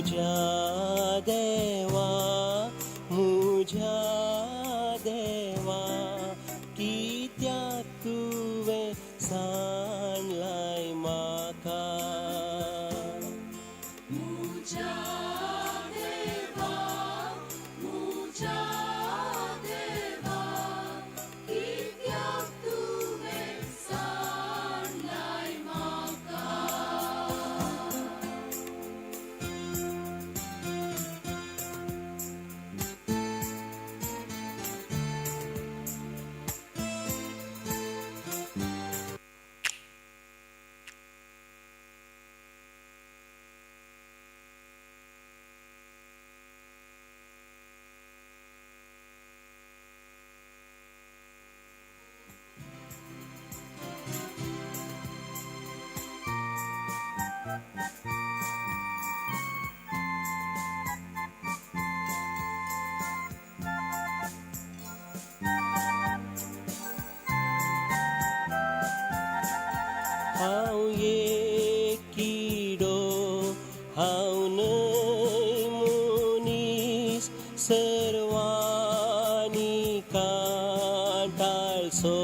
मुझ्या देवा, मुझ्या देवा, कित्याक तुवें सांडलाय म्हाका? मुझ्या देवा, मुझ्या देवा, कित्याक तुवें सांडलाय म्हाका? हांव एक किडो, हांव न्हय मनीस, सर्वांनी कांटाळसो.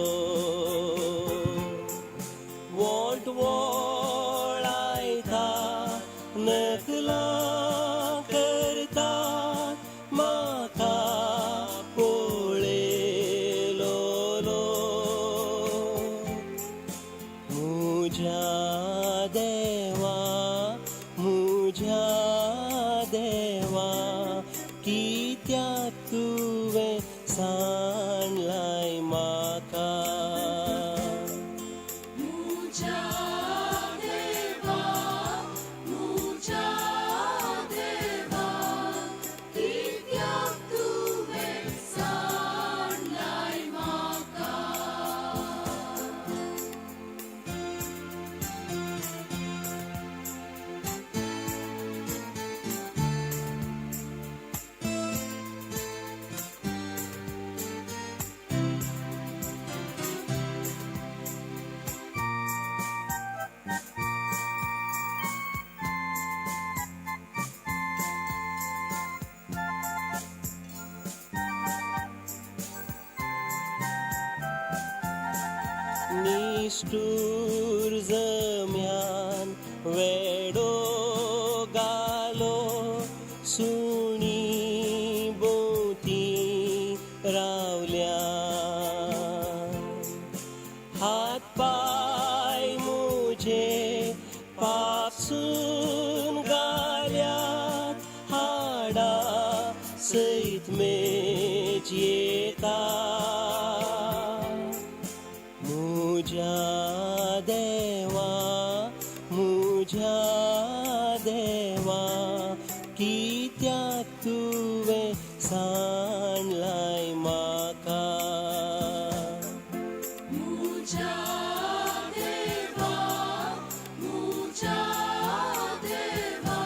वोंट वोळायता, नकलां करतात, म्हाका पळयलो लोक. मुझ्या देवा, मुझ्या देवा, कित्याक तुवें सांडलाय म्हाका? मुझ्या देवा, मुझ्या देवा, कित्याक तुवें सांडलाय म्हाका? निश्ठूर जम्यान वेडो घालो, सुणी भोंवती रावल्या. हात पांय मुझे पापसून घाल्यात, हाडा सयत मेजयेता. मुझ्या देवा, मुझ्या देवा, कित्याक तुवें सांडलाय म्हाका? मुझ्या देवा, मुझ्या देवा,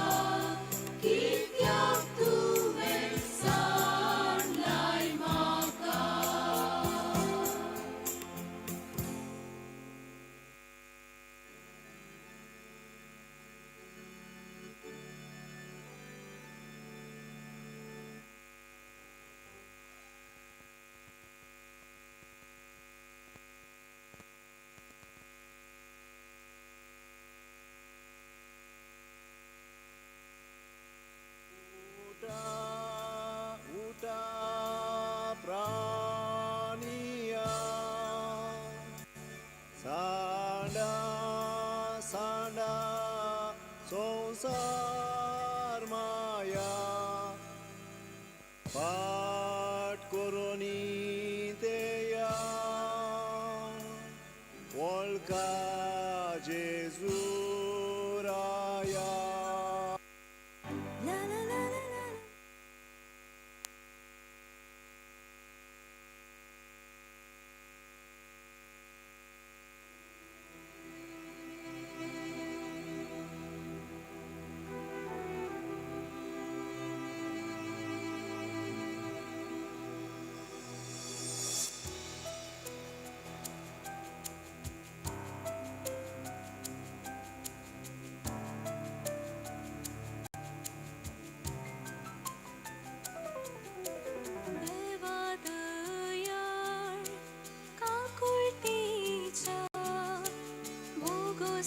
कित्याक तुवें सांडलाय म्हाका? उठा, उठा प्राणिया, सांडा सांडा संसार माया, पाट करोनी तेया, वळखा जेजू राया. La la la la la.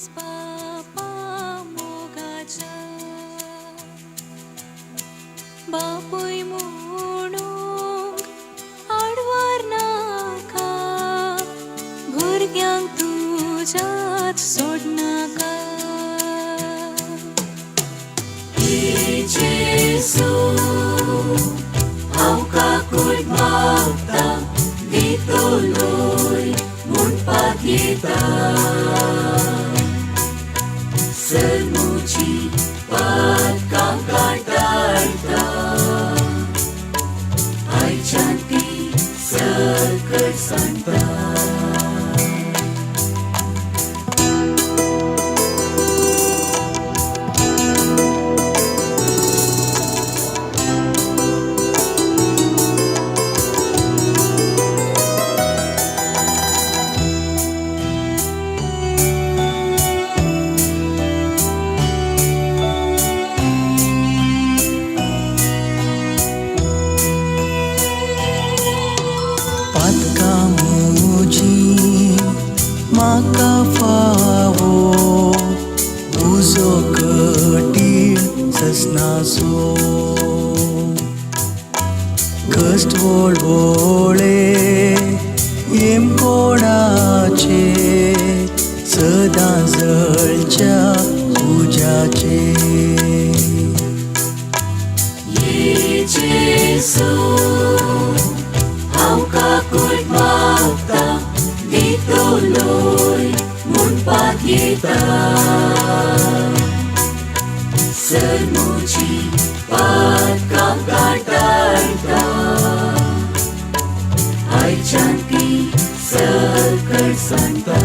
बापा मोगाच्या बापूय म्हणूंक आडवार नाका भुरग्यांक तुज्याच सोडनाका. जेसू हांव काकूळ मागता दितलोय म्हणपाक येता सलमुची पातकां काडटा आयच्यान ती सकट सांगता. पातकां म्हजी म्हाका फावो उजो कठीण ससनाचो कश्ट वळवळे येमकोणाचे सदां जळच्या उज्याचे. जेसू हांव काकूळ मागता दितलोय म्हणपाक येता सलमुची पातकां काडटा आयच्यान ती सकट सांगता.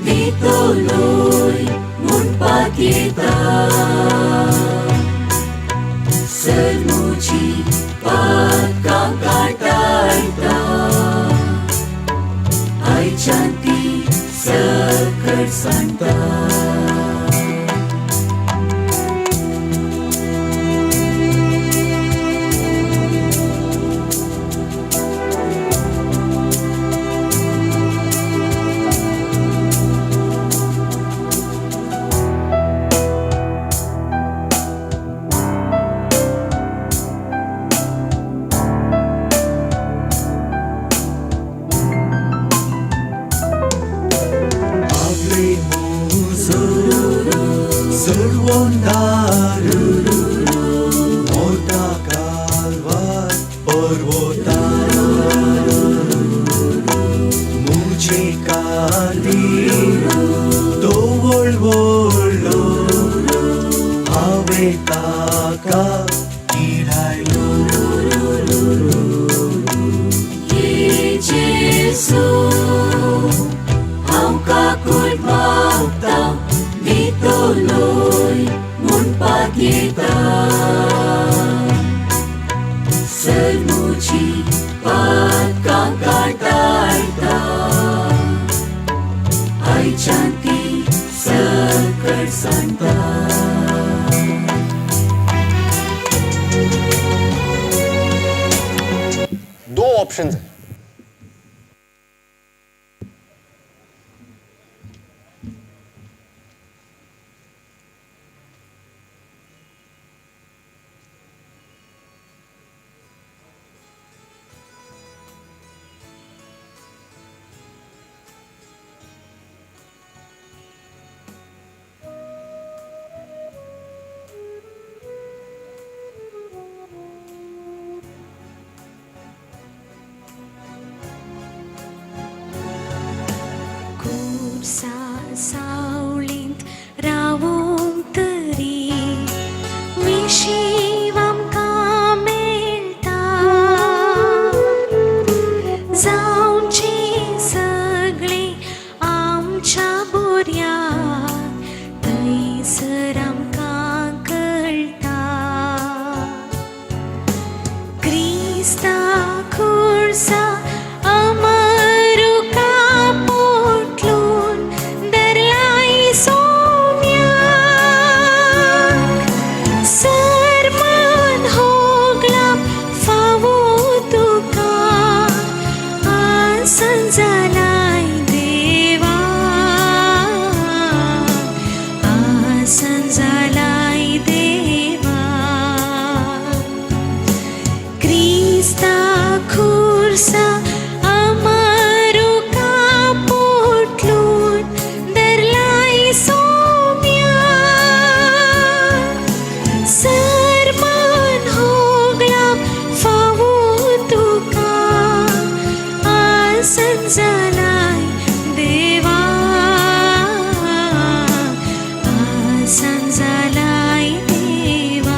दितलोय म्हणपाक येता सलमुची पातकां काडटा आयच्यान ती सकट सांगता. आपले मुजो सर्वोंदार मोठा कालवार पर्वतार मुझे काली तो वळवळलो हांवें ताका किरायलो. जेसू हांव काकूळ मागता दितलोय म्हणपाक येता सलमुची पातकां काडटा आयच्यान ती सकट सांगता. दो ऑप्शंस हैं। जालाय देवा, आसान जालाय देवा.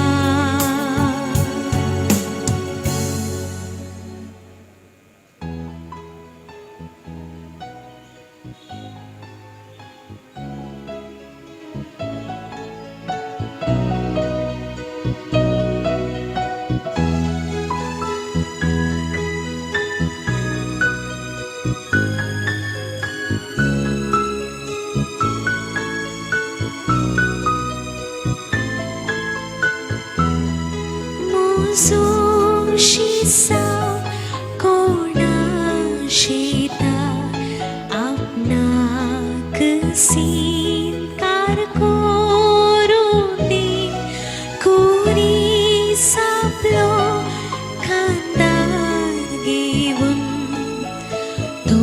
मोजो शिसा कोणाशिता आपणाक सिनकार करूं दी, कुरी सापलो खांदार घेवन तो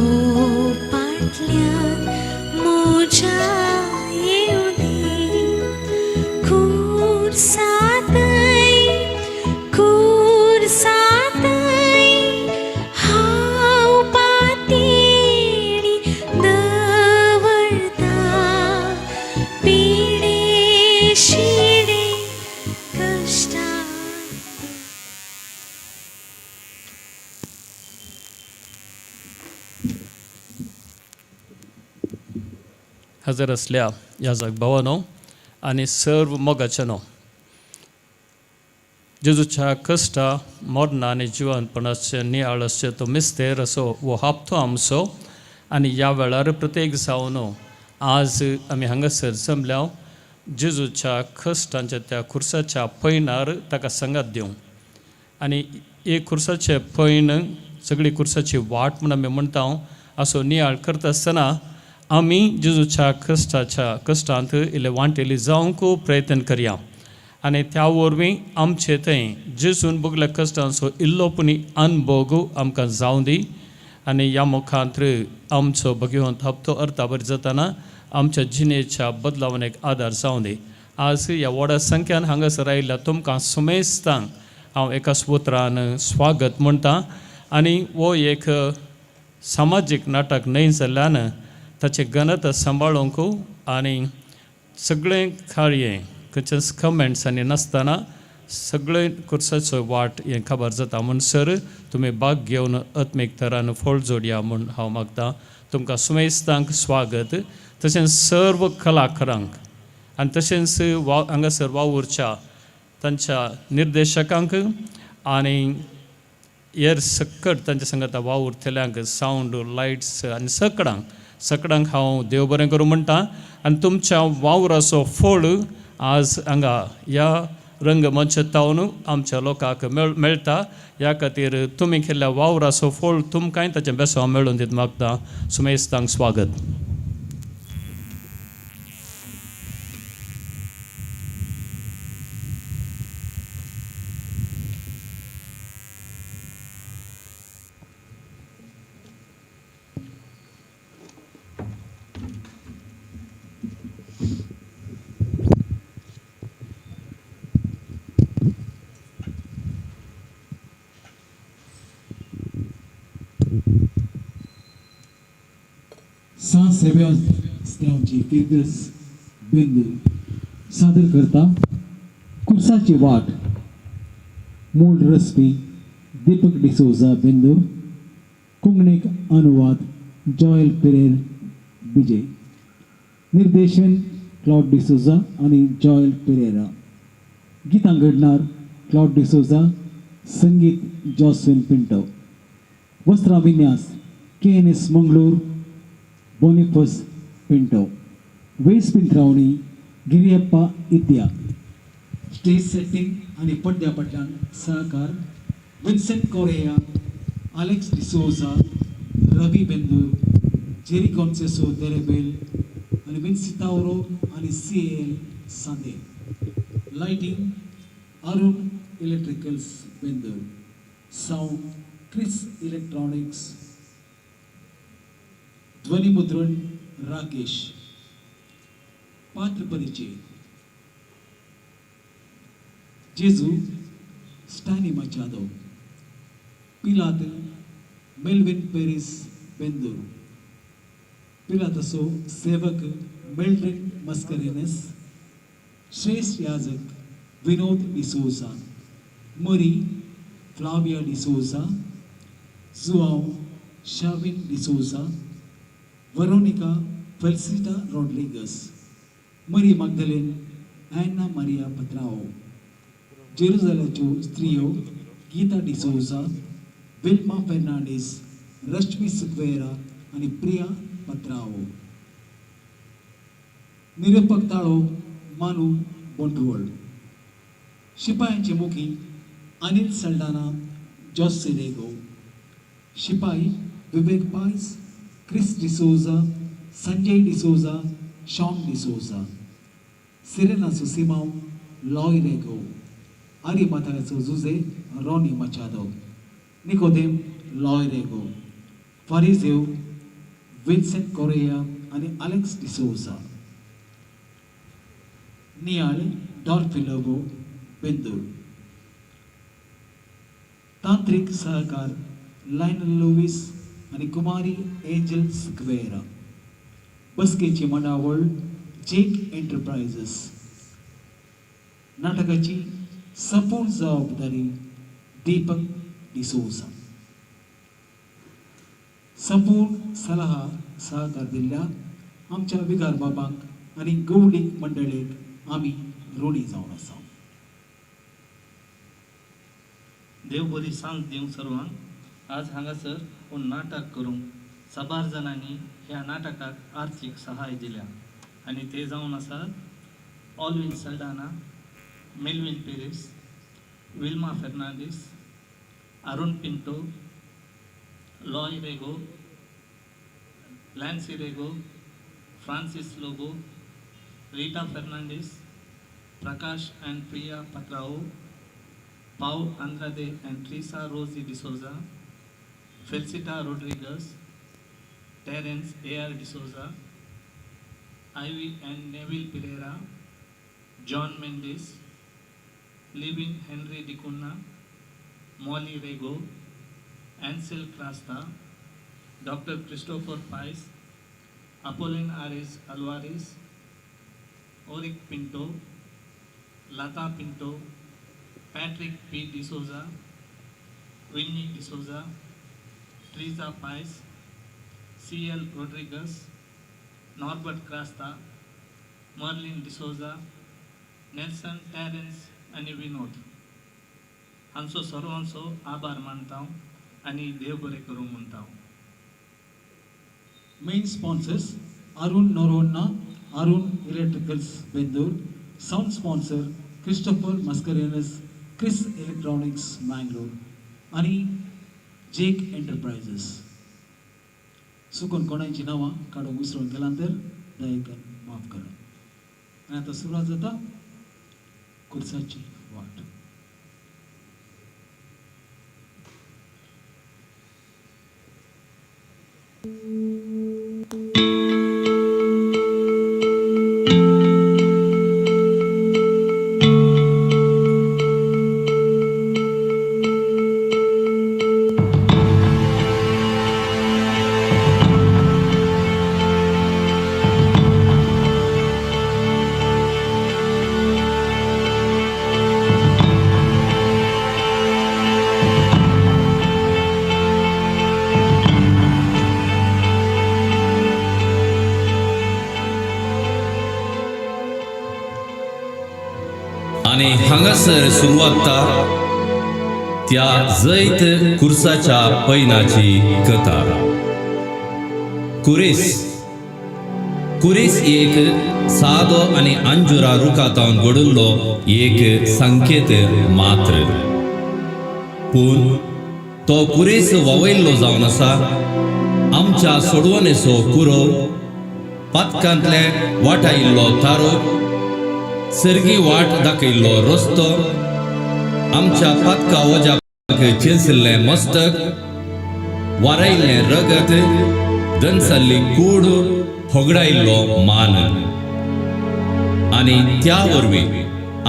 पाटल्यान म्हज्या येवं दी. खुर्सातय खुर्सातय हांव पातेणी दवरता, पिडे शिडे कश्टां. हजर असल्या ह्या जगभावानो आनी सर्व मोगाच्यानो, जेजूच्या कश्टा मरणां आनी जिवनपणाचे नियाळ आसचे तो मिस्तेर असो हो हप्तो आमचो. आनी ह्या वेळार प्रत्येक जावन आज आमी हांगासर जमल्या जेजूच्या कश्टांच्या त्या खुर्साच्या पयणार ताका संगात दिवंक. आनी एक खुर्साचें पैन सगळी खुर्साची वाट म्हूण आमी म्हणटा असो नियाळ करता आसतना आमी जेजूच्या कश्टाच्या कश्टांत इल्ले वांटेली जावंक प्रयत्न करया. आनी त्या वरवीं आमचे थंय जेजून भोगल्या कश्टांचो इल्लो पुणी अनभोग आमकां जावं दी. आनी ह्या मुखांत आमचो भगवंत हप्तो अर्था जाताना आमच्या जिणेच्या बदलावणेक आदार जावं दी. आज ह्या व्हडा संख्यान हांगासर आयिल्ल्या तुमकां सुमेस्तांक हांव एका उतरान स्वागत म्हणटा. आनी हो एक सामाजीक नाटक न्हय जाल्ल्यान ताचें गणत सांबाळूंक आनी सगळें कार्य खंयचेच कमेंट्स आनी नासतना सगळें कुर्साचो वाट हें खबर जाता म्हणसर तुमी भाग घेवन आत्मीक तरान फळ जोडया म्हूण हांव मागतां. तुमकां सुमेस्तांक स्वागत, तशेंच सर्व कलाकारांक आनी तशेंच वा हांगासर वावुरच्या तांच्या निर्देशकांक आनी हेर सकट तांच्या संगता वावुरतल्यांक सावंड लायट्स आनी सकडांक सकडांक हांव देव बरें करूं म्हणटा. आनी तुमच्या वावराचो फळ आज हांगा ह्या रंगमंच तावन आमच्या लोकांक मेळटा. ह्या खातीर तुमी केल्ल्या वावराचो फळ तुमकांय ताचें बेसांव मेळून दीत मागता. सुमेस्तांक स्वागत. सां सेबेस्त्यांवची फिर्गज बेंदूर सादर करता कुर्साची वाट. मूळ रसपी दीपक डिसोजा बेंदूर, कोंकणीक अनुवाद जॉयल पेरेर विजय, निर्देशन क्लॉड डिसोजा आनी जॉयल पेरेरा, गितां घडणार क्लॉड डिसोजा, संगीत जॉस्विन पिंटो, वस्त्रां विन्यास KNS Mangalore Boniface Pinto, वेस पिंत्रावणी गिरियप्पा इत्या, स्टेज सेटिंग आनी पड्ड्या फाटल्यान सहकार Vincent Correa, Alex D'Souza, Ravi Bendur, Jerry Conceso Derebel आनी विन्सी तावरो आनी CL Sande. Lighting Arun electricals Bendur, sound Chris electronics, ध्वनिमुद्रण Rakesh. पात्र परिचय जेजू स्टॅनी मचादो, पिलात मेल्विन पेरीस बेंदूर. पिलातसो सेवक मेल्ड्रिन मस्करेनस, श्रेष्ठ याजक विनोद डिसोजा, मरी फ्लाविया डिसोजा, जुआव शाविन डिसोजा, वरोनिका फेल्सिटा रॉड्रिगस, मरी माग्दलेन ॲना मारिया पत्राओ, जेरुजालाच्यो स्त्रियो गीता डिसोजा, विल्मा फेर्नांडीस, रश्मी सुक्वेरा आनी प्रिया पत्राओ. निरुपक ताळो मानू बोंटवळ. शिपायांचे मुखी अनिल सल्डाना, जॉसी रेगो. शिपाई विवेक पायस, क्रिस डिसोजा, संजय डिसोजा, शॉन डिसोजा. सिरेनाचो सिमांव लॉय रेगो. आरी माथाळ्याचो जुजे रॉनी मचादो. निकोदेम लॉय रेगो. फारिजेव विन्सेंट कोरेया आनी अलेक्स डिसोजा. नियाळ डॉल्फी लोबो बेंदूर. तांत्रीक सहकार लायनल लुवीस आनी कुमारी एंजल सिक्वेरा. बसकेची मांडावळ जेक एंटरप्रायझस. नाटकाची संपूर्ण जबाबदारी दीपक डिसोजा. संपूर्ण सलाह सहकार दिल्ल्या आमच्या विगार बाबांक आनी गवडीक मंडळेक आमी ऋणी जावन आसा. देव बरी सांज दिवं सर्वांक. आज हांगासर पूण नाटक करूंक साबार जाणांनी ह्या नाटकाक आर्थीक सहाय दिल्या आनी ते जावन आसात Alwyn Saldanha, Melwyn Peris, Wilma Fernandes, Arun Pinto, Loy Rego, Lancy Rego, Francis Lobo, Rita Fernandes, Prakash and Priya Patrao, Paul Andrade and Treesa Rosy D'Souza, Felcita Rodrigues, Terence A R D'Souza, Ivy and Neville Pereira, John Mendes, Livin Henry D'Cunha, Molly Rego, Ansel Crasta, doctor Christopher Paes, Apollin Aires Alvares, Auric Pinto, Latha Pinto, Patrick P D'Souza, Winnie D'Souza, Treesa Paes, C L Rodrigues, Norbert Crasta, Merlin D'Souza, Nelson Terence आनी विनोद. हांचो सर्वांचो आभार मानता आनी देव बरें करूं म्हणटा. Main sponsors Arun Noronha, Arun electricals Bendur. Sound sponsor Christopher Mascarenhas, Chris electronics Mangalore आनी जेक एंटरप्रायझस. चुकून कोणाची नांवां काडूंक विसरून गेलां तर दया माफ करा. आनी आतां सुरवात जाता कुर्साची वाट. आनी हांगासर सुरवात त्या जैत कुर्साच्या पैनाची कथा. कुरीस कुरीस एक सादो आनी अंजुरा रुखातावन घडुल्लो एक संकेत मात्र, पूण तो कुरीस वावयल्लो जावन आसा आमच्या सोडवणेचो कुरो, पातकांतले वाटायिल्लो तारो, सर्गी वाट दाखयल्लो रस्तो, आमच्या पातका वज्याक चेंसिल्लें मस्तक, वारायिल्लें रगत, दनसल्ली कूड, होगडायिल्लो मान आनी त्या वरवीं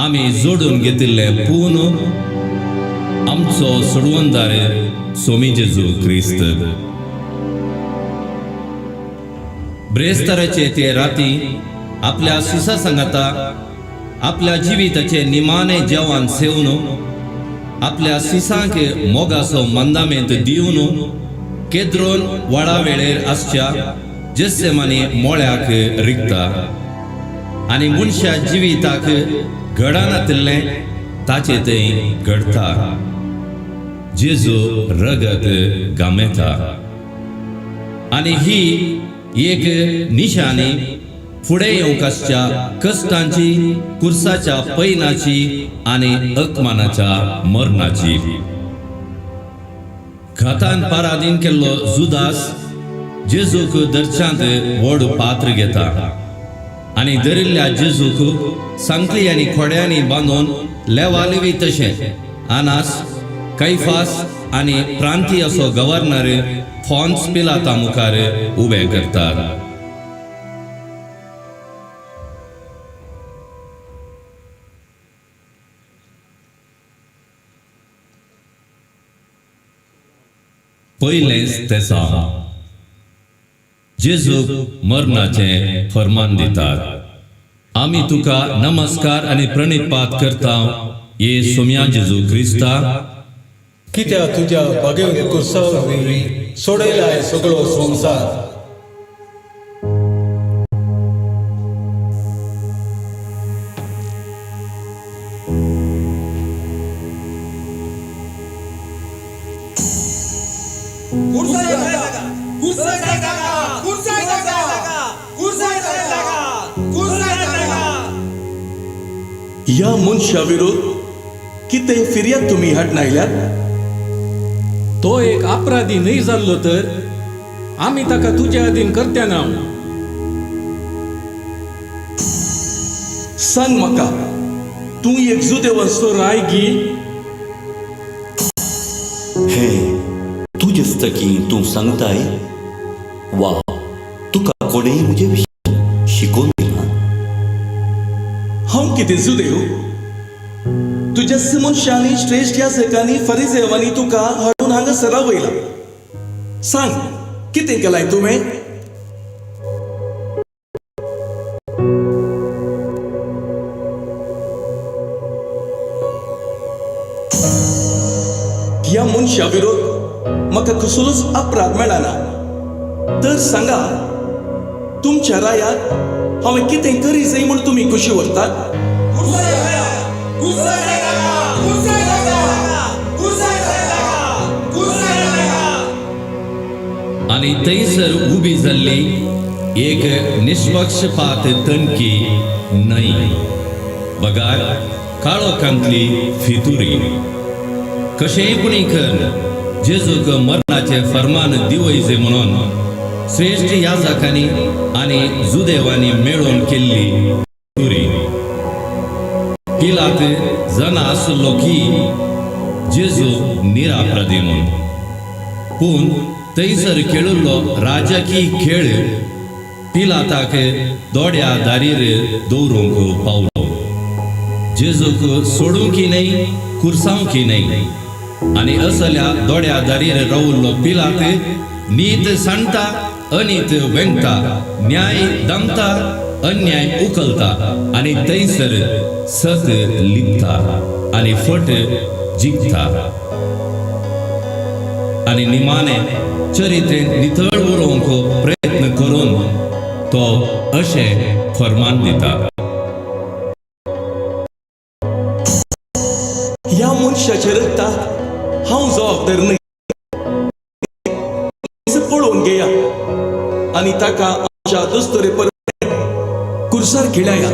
आमी जोडून घेतिल्लें पून आमचो सोडवणदार सोमी जेजू क्रिस्त. ब्रेस्ताराचे ते राती आपल्या शिसा सांगाता आपल्या जिविताचे निमाणे जेवण सेवन आपल्या सिसांक मोगाचो मंदामेंत दिवन केद्रोन वडा वेळेर आसच्या जेस्सेमानी मोळ्याक रिगता आनी मनशा जिविताक घडनातिल्लें ताचे थंय घडता. जेजू रगत गामेता आनी ही एक निशाणी फुडें येवंक आसच्या कश्टांची, कुर्साच्या पैनाची आनी अकमानाच्या मरणाची. घातान पारादीन केल्लो जुदास जेजूक दर्शांत व्हड पात्र घेता आनी धरिल्ल्या जेजूक सांकली आनी खोड्यांनी बांदून लेवालेवी तशें आनास, कैफास आनी प्रांती असो गव्हर्नर फॉन्स पिलाता मुखार उबे करतात. पयलेंच तेसांव जेजूक मरणाचें फर्मान दितात. आमी तुका नमस्कार आनी प्रणिपात करता ये सोम्या जेजू क्रिस्ता, कित्या तुज्या बागेवन कुर्सावरवीं सोडयलाय सगळो संवसार. ह्या मनशा विरोध कितें फिर्याद तुमी हाडून आयल्यात? तो एक अपराधी न्हय जाल्लो तर आमी ताका तुज्या अधीन करत्या ना. सांग म्हाका, तूं एक जुदेव असो राय गी? हे तुजस्तकी तूं सांगताय वा तुका कोणेय म्हजे विशीं शिकोवन दिलां? हांव कितें जुदेव? तुज्या मनशांनी, श्रेश्ठ याजकांनी, फरिजेवांनी तुका हाडून हांगा सरावयला. सांग, कितें केलाय तुवें? ह्या मनशा विरोध म्हाका कसलोच अपराध मेळना, तर सांगा, तुमच्या रायाक हांवें कितें करी जाय म्हूण तुमी खुशी व्हरतात? आनी थंयसर उबी जाल्ली एक निष्पक्षपात तणकी न्हय, बगार काळोखांतली फितुरी. कशेंय पुणी कर जेजूक मरणाचें फर्मान दिवयचे म्हणून श्रेश्ठ याजकांनी आनी जुदेवांनी मेळोवन केल्ली फितुरी. पिलात जाणा आसलो की जेजू निरापराधी म्हूण, पूण थंयसर खेळिल्लो राजकीय खेळ पिलाताक दोड्या दारीर दवरूंक पावलो. जेजूक सोडूंक न्हय, कुर्सावंक न्हय. आनी असल्या दोड्या दारीर रावल्लो पिलात नीत सांडटा, अनीत वेंगता, न्याय दमता, अन्याय उखलता आनी थंयसर सत लिपता आनी फट जिखता आनी निमाणे चरित्रेंत नितळ उरोवंक प्रयत्न करून तो अशें फर्मान दिता. ह्या मनशाच्या रक्ताक हांव जबाबदार न्हय. पळोवन घेया आनी ताका आमच्या दस्तुरे प्रमाणे कुर्सार खिळाया.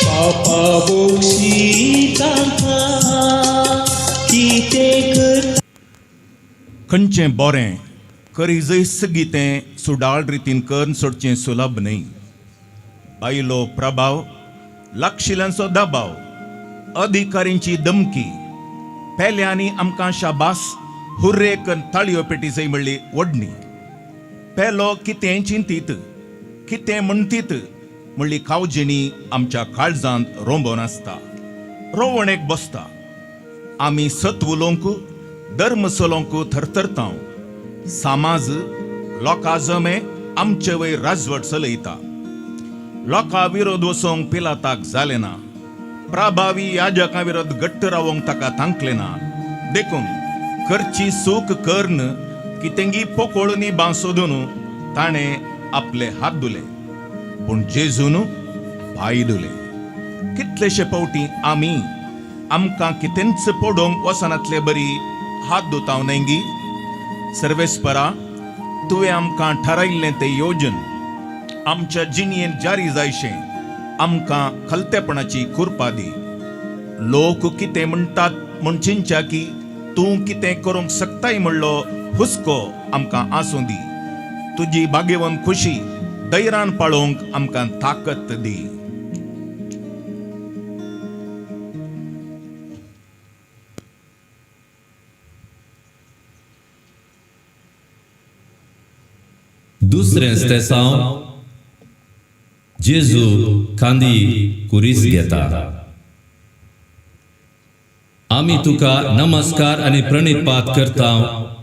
बापा बोक्षी तांकां कितें करता? खंयचें बोरें करीजय सगी तें सुडाळ रितीन करून सोडचें सुलभ न्हय. बायलो प्रभाव, लागशिल्यांचो दबाव, अधिकाऱ्यांची धमकी, पेल्यांनी आमकां शाबास हुर्रेकन ताळयो पेटी जाय म्हणली ओडणी. पेलो कितें चिंतीत, कितें म्हणटीत म्हणली कावजेणी आमच्या काळजांत रोंबोन आसता, रोवणेक बसता. आमी सत उलोवंक, धर्म चलोवंक थरथरता. समाज लोकां जमे आमचे वयर राजवट चलयता. लोकां विरोध वचोंक पिलाताक जालें ना. प्रभावी याजकां विरोध घट्ट रावोंक ताका तांकलें ना. देखून करची सूख करन कितेंगी पोकोळनी बांसोदून ताणें आपले हात धुले, पूण जेजून पांय धुले. कितलेशे फावटी आमी आमकां कितेंच पडोवंक वचनातले बरी हात धुताव न्हय गी? सर्वेस्परा, तुवें आमकां थारायिल्लें तें योजन आमच्या जिणयेन जारी जायशें आमकां खलतेपणाची कुरपा दी. लोक कितें म्हणटात म्हूण चिंतच्या की तूं कितें करूंक शकताय म्हणलो हुस्को आमकां आसूं दी. तुजी भाग्यवंत खुशी दैरान पाळोवंक आमकां ताकत दी. दुसरें तेसांव जेजू कांदी कुरीस घेता. आमी तुका नमस्कार आनी प्रणिपात करता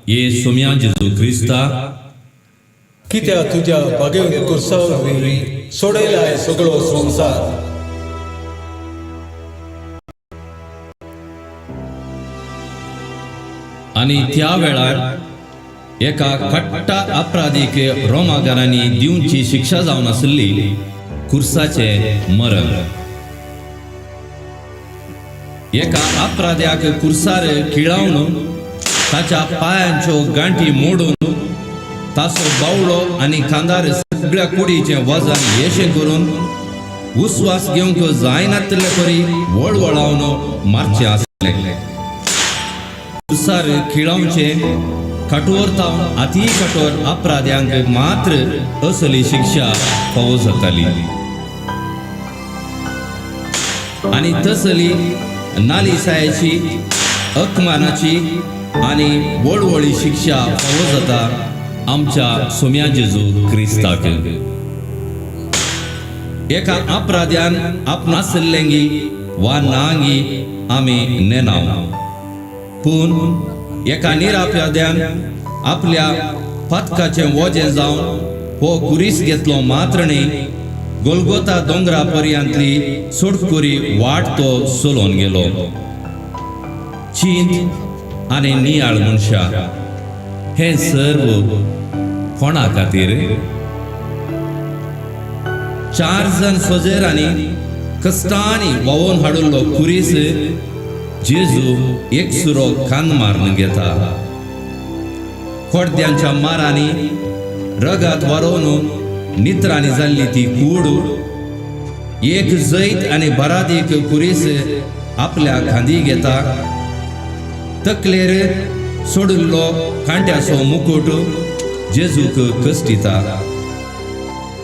ये सोम्या जेजू क्रिस्ता, कित्या तुज्या बागेवन कुर्सावरी सोडयलाय सगळो संवसार. आनी त्या वेळार एका कट्टा अपराधीक रोमागारांनी दिवची शिक्षा जावन आसली कुर्साचें मरण. एका अपराध्याक कुर्सार खिळावन ताच्या पायांच्यो गांठी मोडून ताचो बावळो आनी खांदार सगळ्या कुडीचें वजन येशें करून उस्वास घेवंक जायनातले परी वळवळावन मारचें आसलें. कुर्सार खिळावचें कठोर तावन अती कठोर अपराध्यांक मात्र असली शिक्षा फावो जाताली. आनी तसली नालिसायेची, अकमानाची आनी वळवळी शिक्षा फावो जाता आमच्या सोम्या जेजू क्रिस्ताक. एका अपराध्यान आपणासल्लेंगी वा नांगी आमी नेनाव, पूण एका निरापराध्यान आपल्या पातकाचें वजें जावन हो कुरीस घेतलो मात्र न्ही, गोलगोता दोंगरा पर्यांतली सोडकुरी वाट तो चलोवन गेलो. चींत आनी नियाळ मनशा, हें सर्व कोणा खातीर? चार जण सोजेरांनी कश्टांनी व्हांवोवन हाडिल्लो कुरीस जेजू एक सुरो कान मारून घेता. कोडद्यांच्या मारांनी रगात वारोवन नित्रांनी जाल्ली ती कूड एक जैत आनी बरादीक कुरीस आपल्या खांदी घेता. तकलेर सोडिल्लो कांट्याचो मुकुट जेजूक कश्टिता.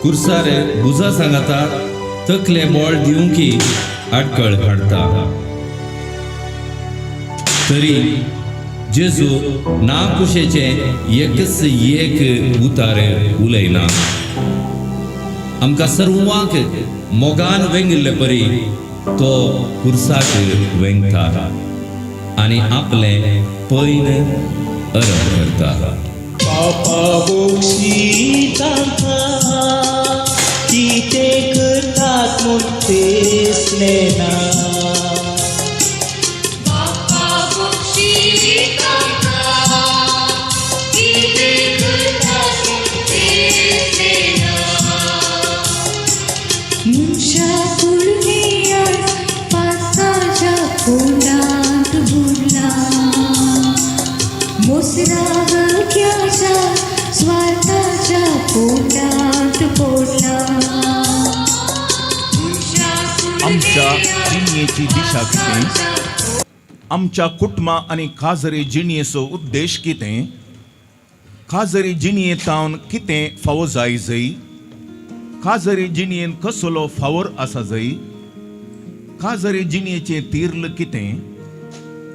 कुर्सार भुजा सांगाता तकले बळ दिवंकी आडकळ हाडटा. तरी जेजू ना कुशेचें एकच एक उतार उलयना. आमकां सर्वांक मोगान वेंगिल्ले परी तो कुर्साक वेंगता आनी आपलें पैन अरब करता. बापा बक्षी तांकां कितें करतात म्हूण तेच नेना. स्वार्थाच्या पोटात पोडला. आमच्या जिणयेची दिशा कितें? आमच्या कुटुंबा आनी खाजरी जिणयेचो उद्देश कितें? खाजरी जिणयेंतावन कितें फावो जाय जय? खाजरी जिणयेन कसलो फावोर आसा जय? खाजरी जिणयेचें तीर्ल कितें?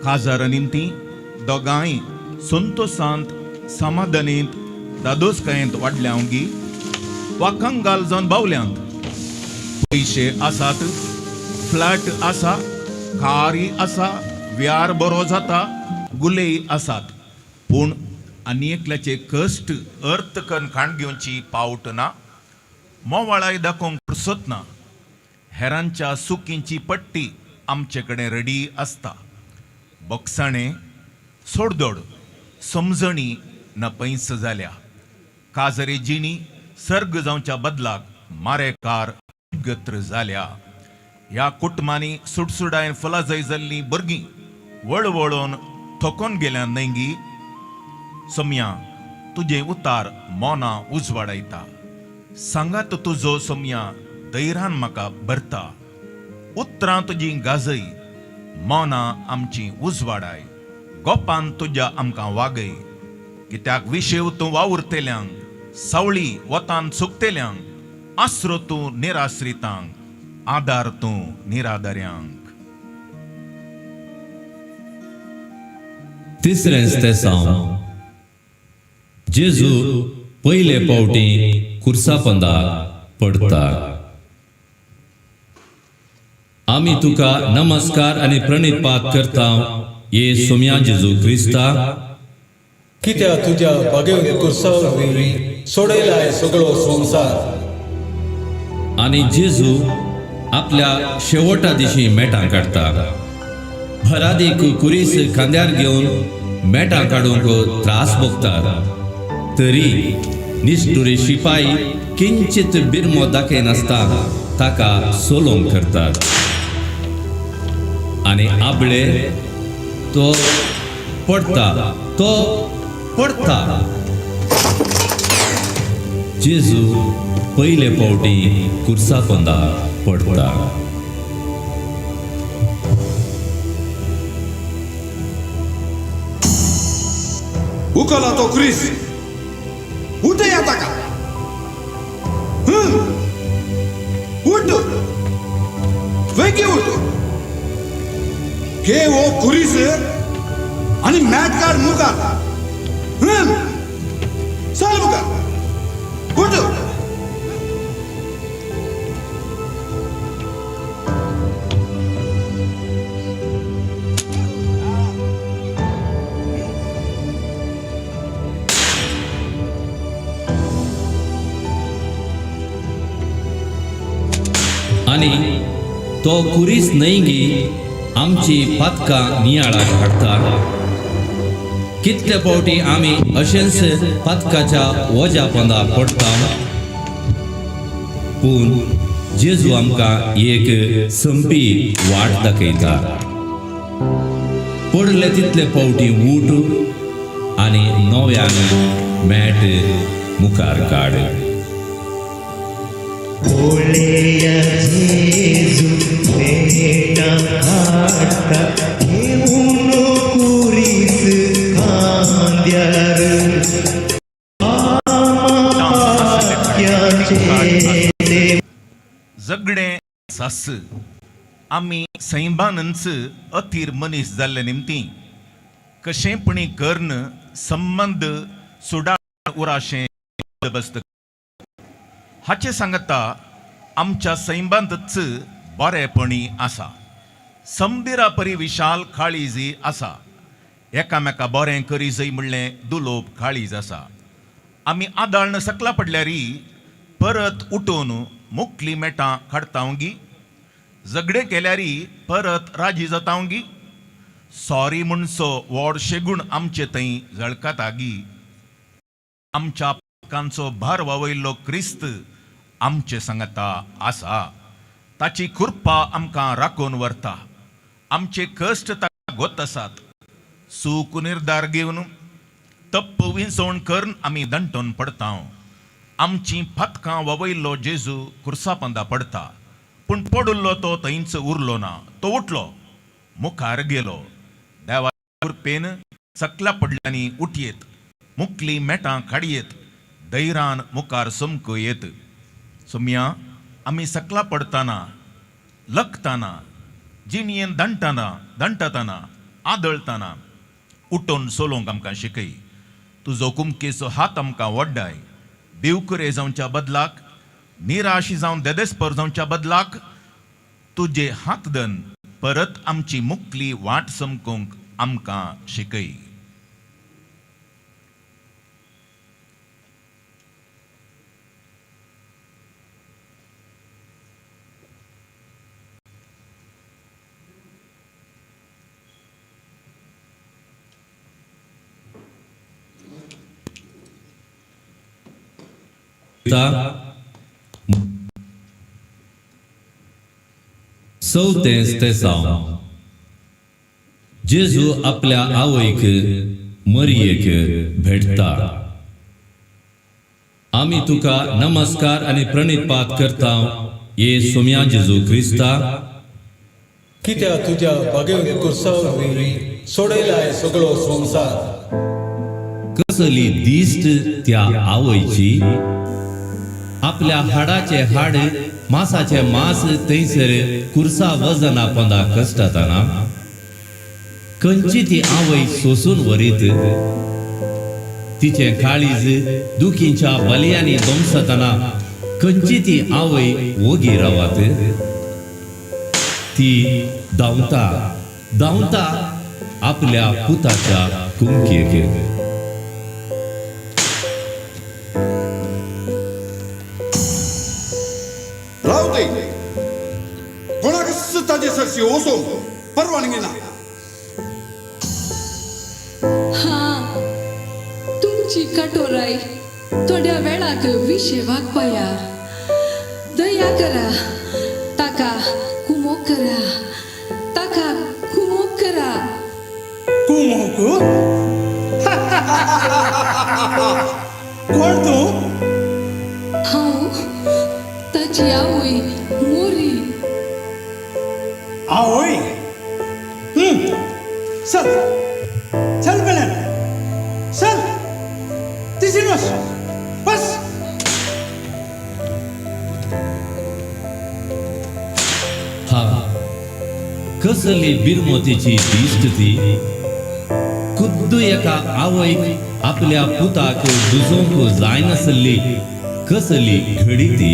काजारा निमती दोगांय संतोशांत समाधानींत दादोसकायेंत वाडल्यांगी वा कंगाल जावन बावल्यांत. पयशे आसात, फ्लॅट आसा, कारी आसा, व्यार बरो जाता, गुलेय आसात, पूण आनी एकल्याचे कश्ट अर्थ करून खाण घेवची पावट ना, मोवाळाय दाखोवंक फुरसत ना. हेरांच्या सुकींची पट्टी आमचे कडेन रेडी आसता. बोगसाणें, सोडदोड, समजणी नपैस जाल्या. काजरे जिणी सर्ग जावच्या बदलाक मारेकार गत्र जाल्या. ह्या कुटुंबांनी सुडसुडायन फुलां जाय जाल्लीं भुरगीं वळवळून थकोन गेल्या न्हय. सोमया, तुजें उतार मोना उजवाडायता. सांगात तुजो सोमया धैर्यान म्हाका भरता. उतरां तुजी गाजय, मोना आमची उजवाडाय. गोपान तुज्या आमकां वागय, कित्याक विशेव तूं वावुरतेल्यांक, सावळी वतान सुकतेल्यांक, आसरो तूं निराश्रितांक, आदार तूं निरादऱ्यांक. तिसरेंच तेसांव. जेजू पयले फावटी कुर्सापंदा पडता. आमी तुका नमस्कार आनी प्रणिपात करता, ये सोम्या जेजू क्रिस्ता. कित्या तुज्या बागेवन कुर्सावरी सोडयलाय सगळो संवसार. आनी जेजू आपल्या शेवटा दिशी मेटां काडटा. भरादीक कुरीस खांद्यार घेवन मेटां काडूंक त्रास भोगतात, तरी निश्ठुरी शिपाई किंचित बिरमो दाखयनासता ताका सोलोंग करतात. आनी आबळे तो पडटा, तो पडटा. जेजू पयले फावटी कुर्सा पोंदा पडटा. उकला तो क्रिस, उठया ताका. उठ, वेगीं उठ. घे हो खुरीस आनी मॅट काड मुखार. चल मुखार, उठ. आनी तो कुरीस न्हय गी आमची पातकां नियाळाक हाडटा? कितले फावटी आमी अशेंच पातकाच्या वज्या पोंदा पडटा, पूण जेजू आमकां एक संपी वाट दाखयता. पडले तितले फावटी उठ आनी नव्यान मॅट मुखार काड. पळया जेजू मेटां काडटा, घेवन कुरीस खांद्यार. आमापात्याचें. झगडें सास आमी सैमानच अथीर मनीस जाल्ले निमती कशेंपणी कर्ण संबंद सुडा उराशें बंदोबस्त हाचे सांगता. आमच्या सैमांतच बरेपणी आसा, समदिरा परी विशाल काळीजी आसा. एकामेका बरें करी जय म्हणलें दुलोब काळीज आसा. आमी आदाळन सकला पडल्यारी परत उठून मुकली मेटां काडतावंगी? झगडे केल्यारी परत राजी जातावंगी? सॉरी म्हणचो व्हड शेगूण आमचे थंय झळकतागी? आमच्या पातकांचो भार वावयल्लो क्रिस्त आमचे सांगता आसा. ताची कृपा आमकां राखून व्हरता. आमचे कश्ट ताका गोत आसात. चूक निर्धार घेवन, तप्प विंचवण करून आमी दंटून पडता. आमची पातकां ववयल्लो जेजू कुर्सापंदा पडता, पूण पडिल्लो तो थंयच उरलो ना. तो उठलो, मुखार गेलो. देवा कृपेन सकला पडल्यांनी उठयेत, मुकली मेटां काडयेत, धैर्यान मुखार समकू येत. सोम्या, आमी सकला पडताना, लकताना, जिणयेन दंटना दंटतना, आदळताना उठून चलोवंक आमकां शिकय. तुजो कुमकेचो हात आमकां वड्डाय. भिवकुरे जावच्या बदलाक, निराशी जावन देदेस्पर जावच्या बदलाक, तुजे हात धन परत आमची मुकली वाट समकूंक आमकां शिकय. चवथें तेसांव. जेजू आपल्या आवयक मरियेक भेटता. आमी तुका नमस्कार आनी प्रणिपात करता ये सोम्या जेजू क्रिस्ता. कित्या तुज्या बागेवन कुर्सावरी सोडयलाय सगळो संवसार. कसली दिश्ट त्या आवयची. आपल्या हाडाचे हाड मासाचे मास थंयसर कुर्सा वजना पोंदा कश्टतना खंयची ती आवय सोसून वरीत. तिचें काळीज दुखींच्या बलयांनी दोमसतना खंयची ती आवय ओगी रावत. ती धांवता धांवता आपल्या पुताच्या कुमकेक. राव दे, कोणाक ताजे सरशी वचूंक परवानगी ना. हा, तुमची कटोराय थोड्या वेळाक विशे वागपाया. दया करा, ताका कुमोक करा, ताका कुमोक करा. कुमोक? कोण तूं? हांव ताची आवय मोरी. आवय? चल चल बेलन, चल तिशीन बस बस. हा, कसली बिरमोतीची दिश्ट ती. खुद्द एका आवयक आपल्या पुताक दुजोवंक जायनासली कसली घडी ती.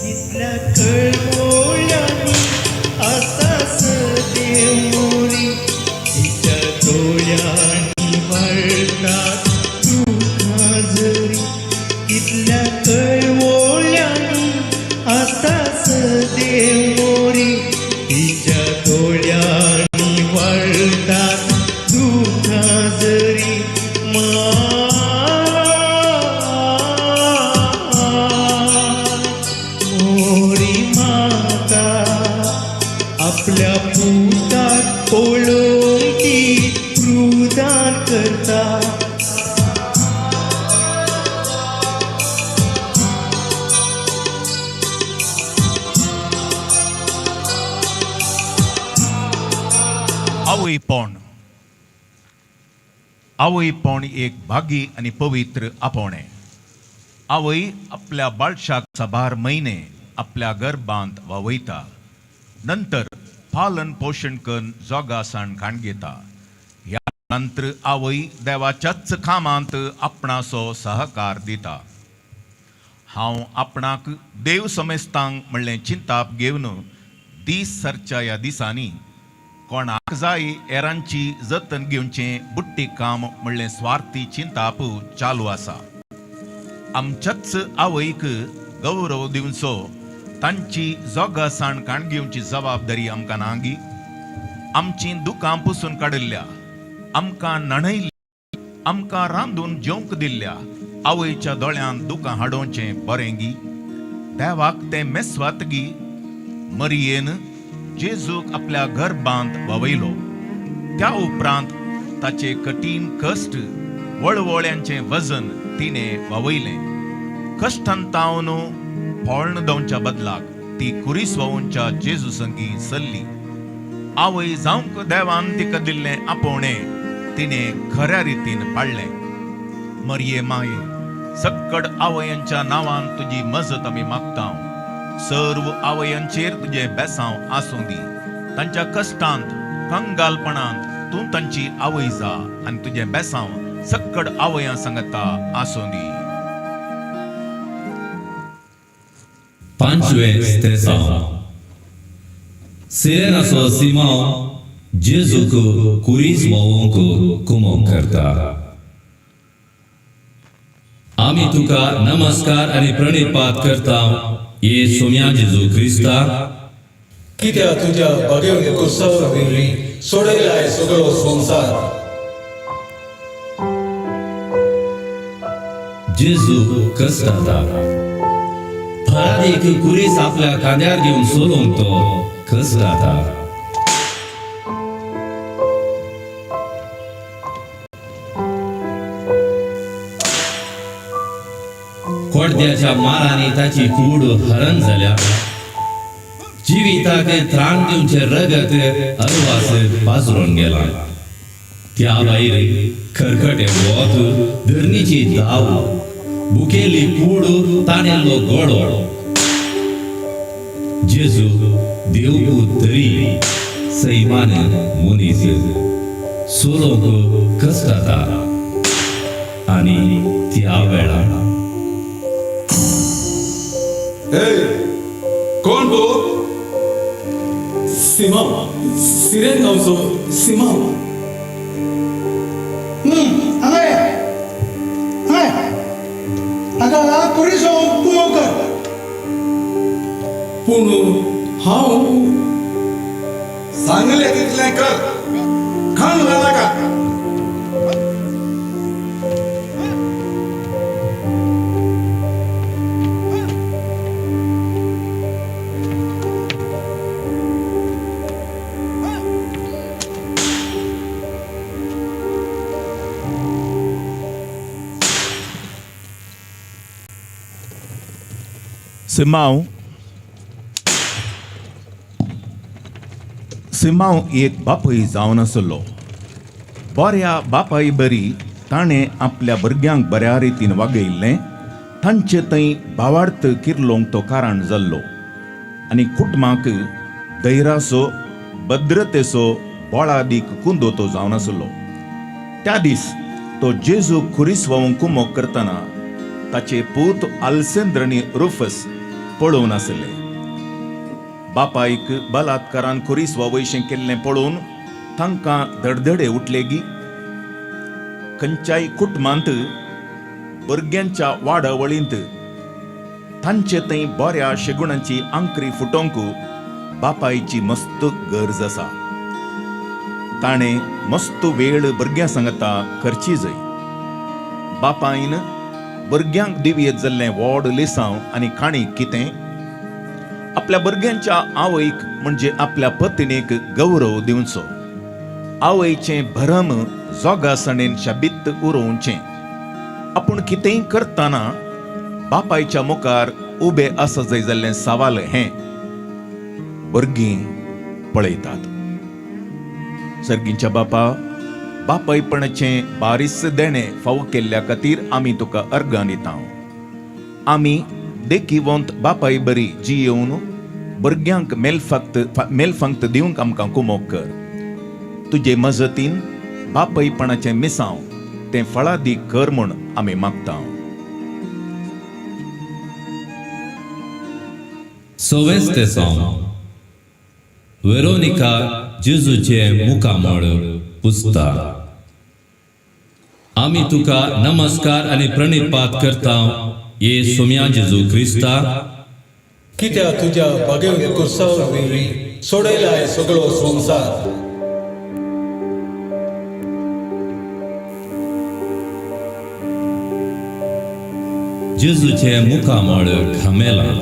कितल्या कळवळ्यांनी आसास देव मोरी, तिच्या डोळ्यांनी वळटात दुखां झरी. कितल्या कळवळ्यांनी आसास देव मोरी, तिच्या डोळ्यांनी वळटात दुखां झरी. मोरी माता आपल्या पुताक पळोवन ती रुदान करता. आवयपण. आवयपण एक भागी आनी पवित्र आपोवणें. आवय आपल्या बाळशाक साबार म्हयने आपल्या गर्भांत वावयता, नंतर पालन पोशण करून जोगासाण खाण घेता. ह्या नंतर आवय देवाच्याच कामांत आपणाचो सहकार दिता. हांव आपणाक देव समेस्तांक म्हणलें चिंताप घेवन दीस सरच्या ह्या दिसांनी कोणाक जाय हेरांची जतन घेवचें बुट्टी काम म्हणलें स्वार्थी चिंताप चालू आसा. आमच्याच आवयक गौरव दिवचो, तांची जोगासाण काण घेवची जबाबदारी आमकां नागी. आमची दुकां पुसून काडिल्ल्या, आमकां न्हाणयल्ल्या, आमकां रांदून जेवंक दिल्ल्या आवयच्या दोळ्यान दुकां हाडोवचें बरें गी? देवाक तें मेस्वात गी? मरियेन जेजूक आपल्या गर्भांत वावयलो. त्या उपरांत ताचे कठीण कश्ट, वळवळ्यांचें वजन तिणें वावयलें. कश्टान तावन पळण दवच्या बदलाक ती कुरीस वावूंच्या जेजू संगी सल्ली. आवय जावंक देवान तिका दिल्लें आपोवणें तिणें खऱ्या रितीन पाळ्ळें. मरिये माये, सक्कड आवयांच्या नांवान तुजी मजत आमी मागता. सर्व आवयांचेर तुजें बेसांव आसूं दी. तांच्या कश्टांत कंगालपणान तूं तांची आवय जा आनी तुजें बेसांव सक्कड आवयां सांगता आसूं दी. पांचवें स्तेसांव. सिरेनाचो सिमांव जेजूक कुरीस व्हांवोवंक कुमोक करता. आमी तुका नमस्कार आनी प्रणिपात करता ये सोम्या जेजू क्रिस्ता. कित्या तुज्या बागेवन कुर्सावर सोडयलाय सगळो संवसार. जेजू कसता फरादीक कुरीस आपल्या खांद्यार घेवन सोलोवंक तो कसता. कोडद्याच्या मारांनी ताची कूड हरण जाल्या. जिविताक त्राण दिवचें रगत अरवास पाजरून गेला. त्या भायर खरखटे वत, धरणीची दाव, बुकेली कूड, ताणेल्लो गोडो. जेजू देवपूत तरी सैमान मनीस सोलोक कसता आनी त्या वेळार कोण तू? सिमांव, सिरेन गांवचो सिमांव. हांगा ये, हांगा ये. हाका पुलीस कुमो कर. पूण हांव सांगलें तितलें कर, खाण नाका. सिमांव सिमांव एक बापूय जावन आसलो. बऱ्या बापाय बरी ताणें आपल्या भुरग्यांक बऱ्या रितीन वागयल्लें. तांचे थंय भावार्थ किर्लोंक तो कारण जाल्लो आनी कुटुंबाक धैराचो भद्रतेचो बळादीक कुंदो तो जावन आसलो. त्या दीस तो जेजू खुरीस व्हांवूंक कुमोक करतना ताचे पूत आलसेंद्र आनी रुफस पळोवन आसले. बापायक बलात्कारान खुरीस व्हांवयशें केल्लें पळोवन तांकां धडधडे उठलेगी. खंयच्याय कुटुंबांत भुरग्यांच्या वाडावळींत तांचे थंय बऱ्या शेगुणांची आंकरी फुटोवंक बापायची मस्त गरज आसा. ताणें मस्त वेळ भुरग्यां सांगता खर्ची जाय. बापायन भुरग्यांक दिवयेत जाल्लें व्हड लिसांव आनी काणी कितें? आपल्या भुरग्यांच्या आवयक म्हणजे आपल्या पत्नीक गौरव दिवचो. आवयचें भरम जोगासणेन शाबीत उरोवचें. आपूण कितेंय करतना बापायच्या मुखार उबे आसा जाय जाल्लें सवाल हें भुरगीं पळयतात. सर्गींच्या बापा, बापायपणाचें बारीस देणें फावो केल्ल्या खातीर आमी तुका अर्गां दिता. आमी देखीवंत बापाय बरी जियेवन भुरग्यांक मेलफांक्त दिवंक आमकां कुमोक कर. तुजे मजतीन बापायपणाचें मिसांव तें फळादीक कर म्हूण आमी मागता. सवेस्तेसांव. वेरोनिका जेजूचें मुखामळ पुसता. आमी तुका नमस्कार आनी प्रणिपात करता ये सोम्या जेजू क्रिस्ता. कित्या तुज्या बागेवन कुर्सावर सोडयलाय सगळो संवसार. जेजूचें मुखामळ घामेलां,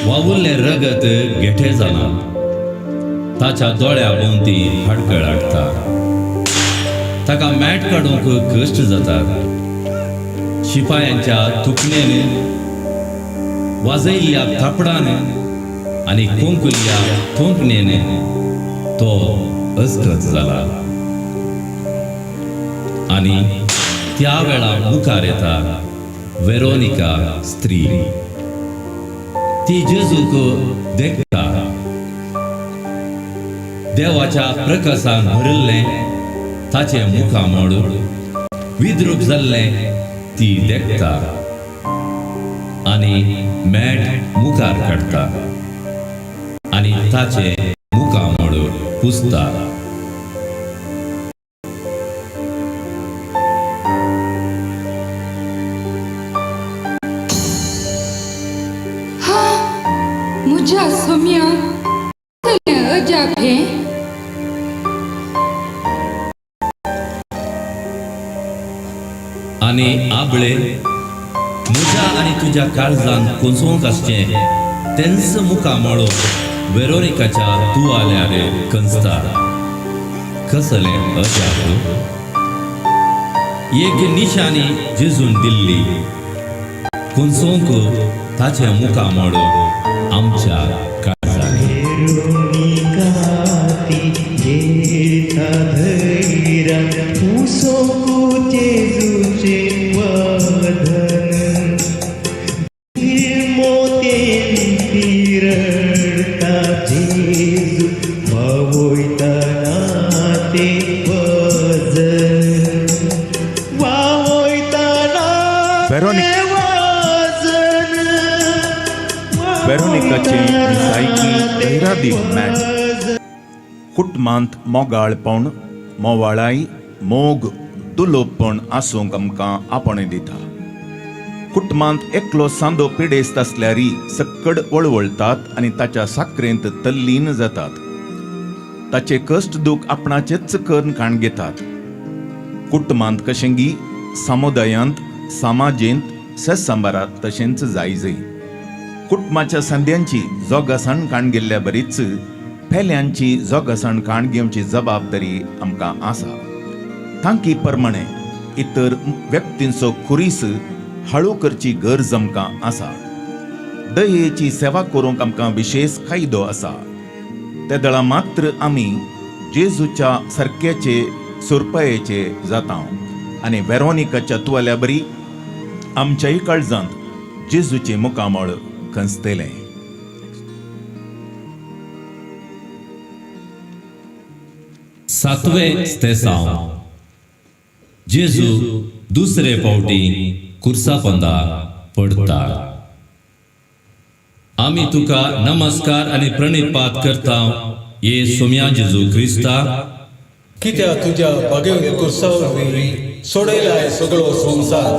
वावुल्लें रगत गेठे जालां. ताच्या दोळ्या भोंवती हाडकळ हाडटा. ताका मॅट काडूंक कश्ट जातात. शिपायांच्या थुकणेन, वाजयल्ल्या थापडान आनी कोंकुल्ल्या थोंकणेन तो अस्कत जाला. आनी त्या वेळा मुखार येता वेरोनिका स्त्री. ती जेजूक देखता. देवाच्या प्रकाशान भरिल्लें ताचें मुखामळ विद्रूप जाल्लें ती देखता आनी मॅट मुखार काडटा आनी ताचें मुखामळ पुसता. हा, म्हज्या सोम्या, कसलें अजाप हें? आनी आबळे, म्हज्या आनी तुज्या काळजान कोसोवंक आसचें तेंच मुखामळ वेरोनिकाच्या तुवाल्यार कंसता. कसलें अजाप! एक निशाणी जेजून दिल्ली कोसोवंक ताचें मुखामळ आमच्या काळजांनी. वेरोनिका ती घेता धैरान पुसोवंक जेजूचें वदन. मोतेंती रडटा जेजू वावयतना तें वजन, वावयतना वेरोनिक तें वजन. वेरोनिकाचें सायकी धैरादीक मॅट. कुटुंबांत मोगाळपण, मोवाळाय, मोग, दुलोबपण आसूंक आमकां आपणें दिता. कुटुंबांत एकलो सांदो पिडेस्त आसल्यारय सक्कड वळवळतात आनी ताच्या साकरेंत तल्लीन जातात. ताचे कश्ट दूख आपणाचेच करून काण घेतात. कुटुंबांत कशेंगी समुदायांत, समाजेंत, सेसंबारात तशेंच जाय जय. कुटुंबाच्या संद्यांची जोगासण काण गेल्ल्या बरीच पेल्यांची जोगासण काण घेवची जबाबदारी आमकां आसा. तांकी प्रमाणे इतर व्यक्तींचो खुरीस हळू करची गरज आमकां आसा. दयेची सेवा करूंक आमकां विशेश कायदो आसा. तेदळा मात्र आमी जेजूच्या सारक्याचे सुरपायेचे जाता आनी वेरोनिकाच्या तुवाल्या बरी आमच्याय काळजांत जेजूचें मुखामळ कंसतलें. सातवें स्तेसांव. जेजू दुसरे फावटी कुर्सापोंदा पडटा. आमी तुका नमस्कार आनी प्रणिपात करता, ये सोम्या जेजू क्रिस्ता. कित्या तुज्या बागेवन कुर्सा वरवीं सोडयलाय सगळो संवसार.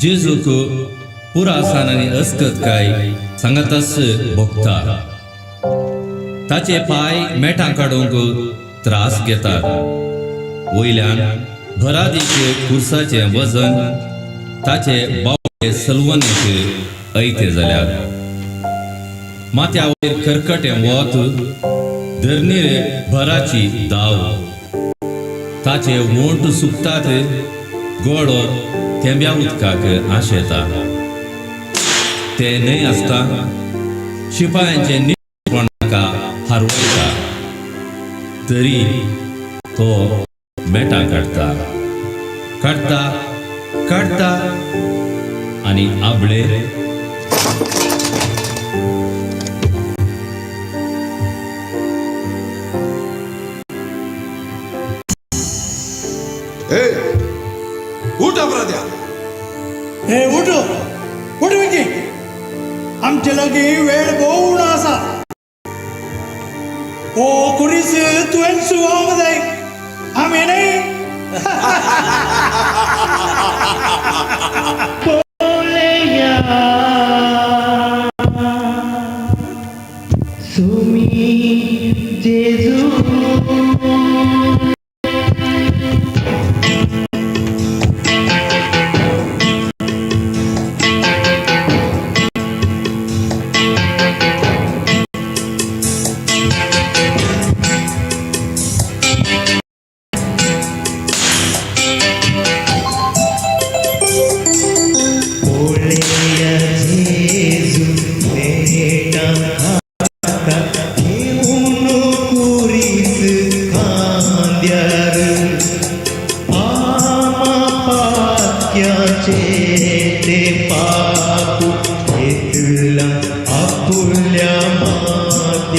जेजूक पुरासान आनी अस्कतकाय सांगाताच भोगता. ताचे पांय मेटां काडूंक त्रास घेतात. वयल्यान भरादीक कुर्साचें वजन ताचे बावळे सलवणेक ऐते जाल्यात. माथ्या वयर करकटें वत, धरणीर भराची दाव. ताचे वोंट सुकतात, गळो थेंब्या उदकाक आशेता. ते न्हय आसता शिपायांचे निपण ताका हारवयता, तरी तो मेटां काडटा, काडटा, काडटा आनी आबळे ए, उठ अपराध्या. हे, उठ उठ विकी, आमचे लागीं वेळ भोव उणो आसा. ओ खुरीस तुवें सुवावंक जाय, आमी न्हय. पळया सुमी जेजू. पळया जेजू मेटां खाता घेवन.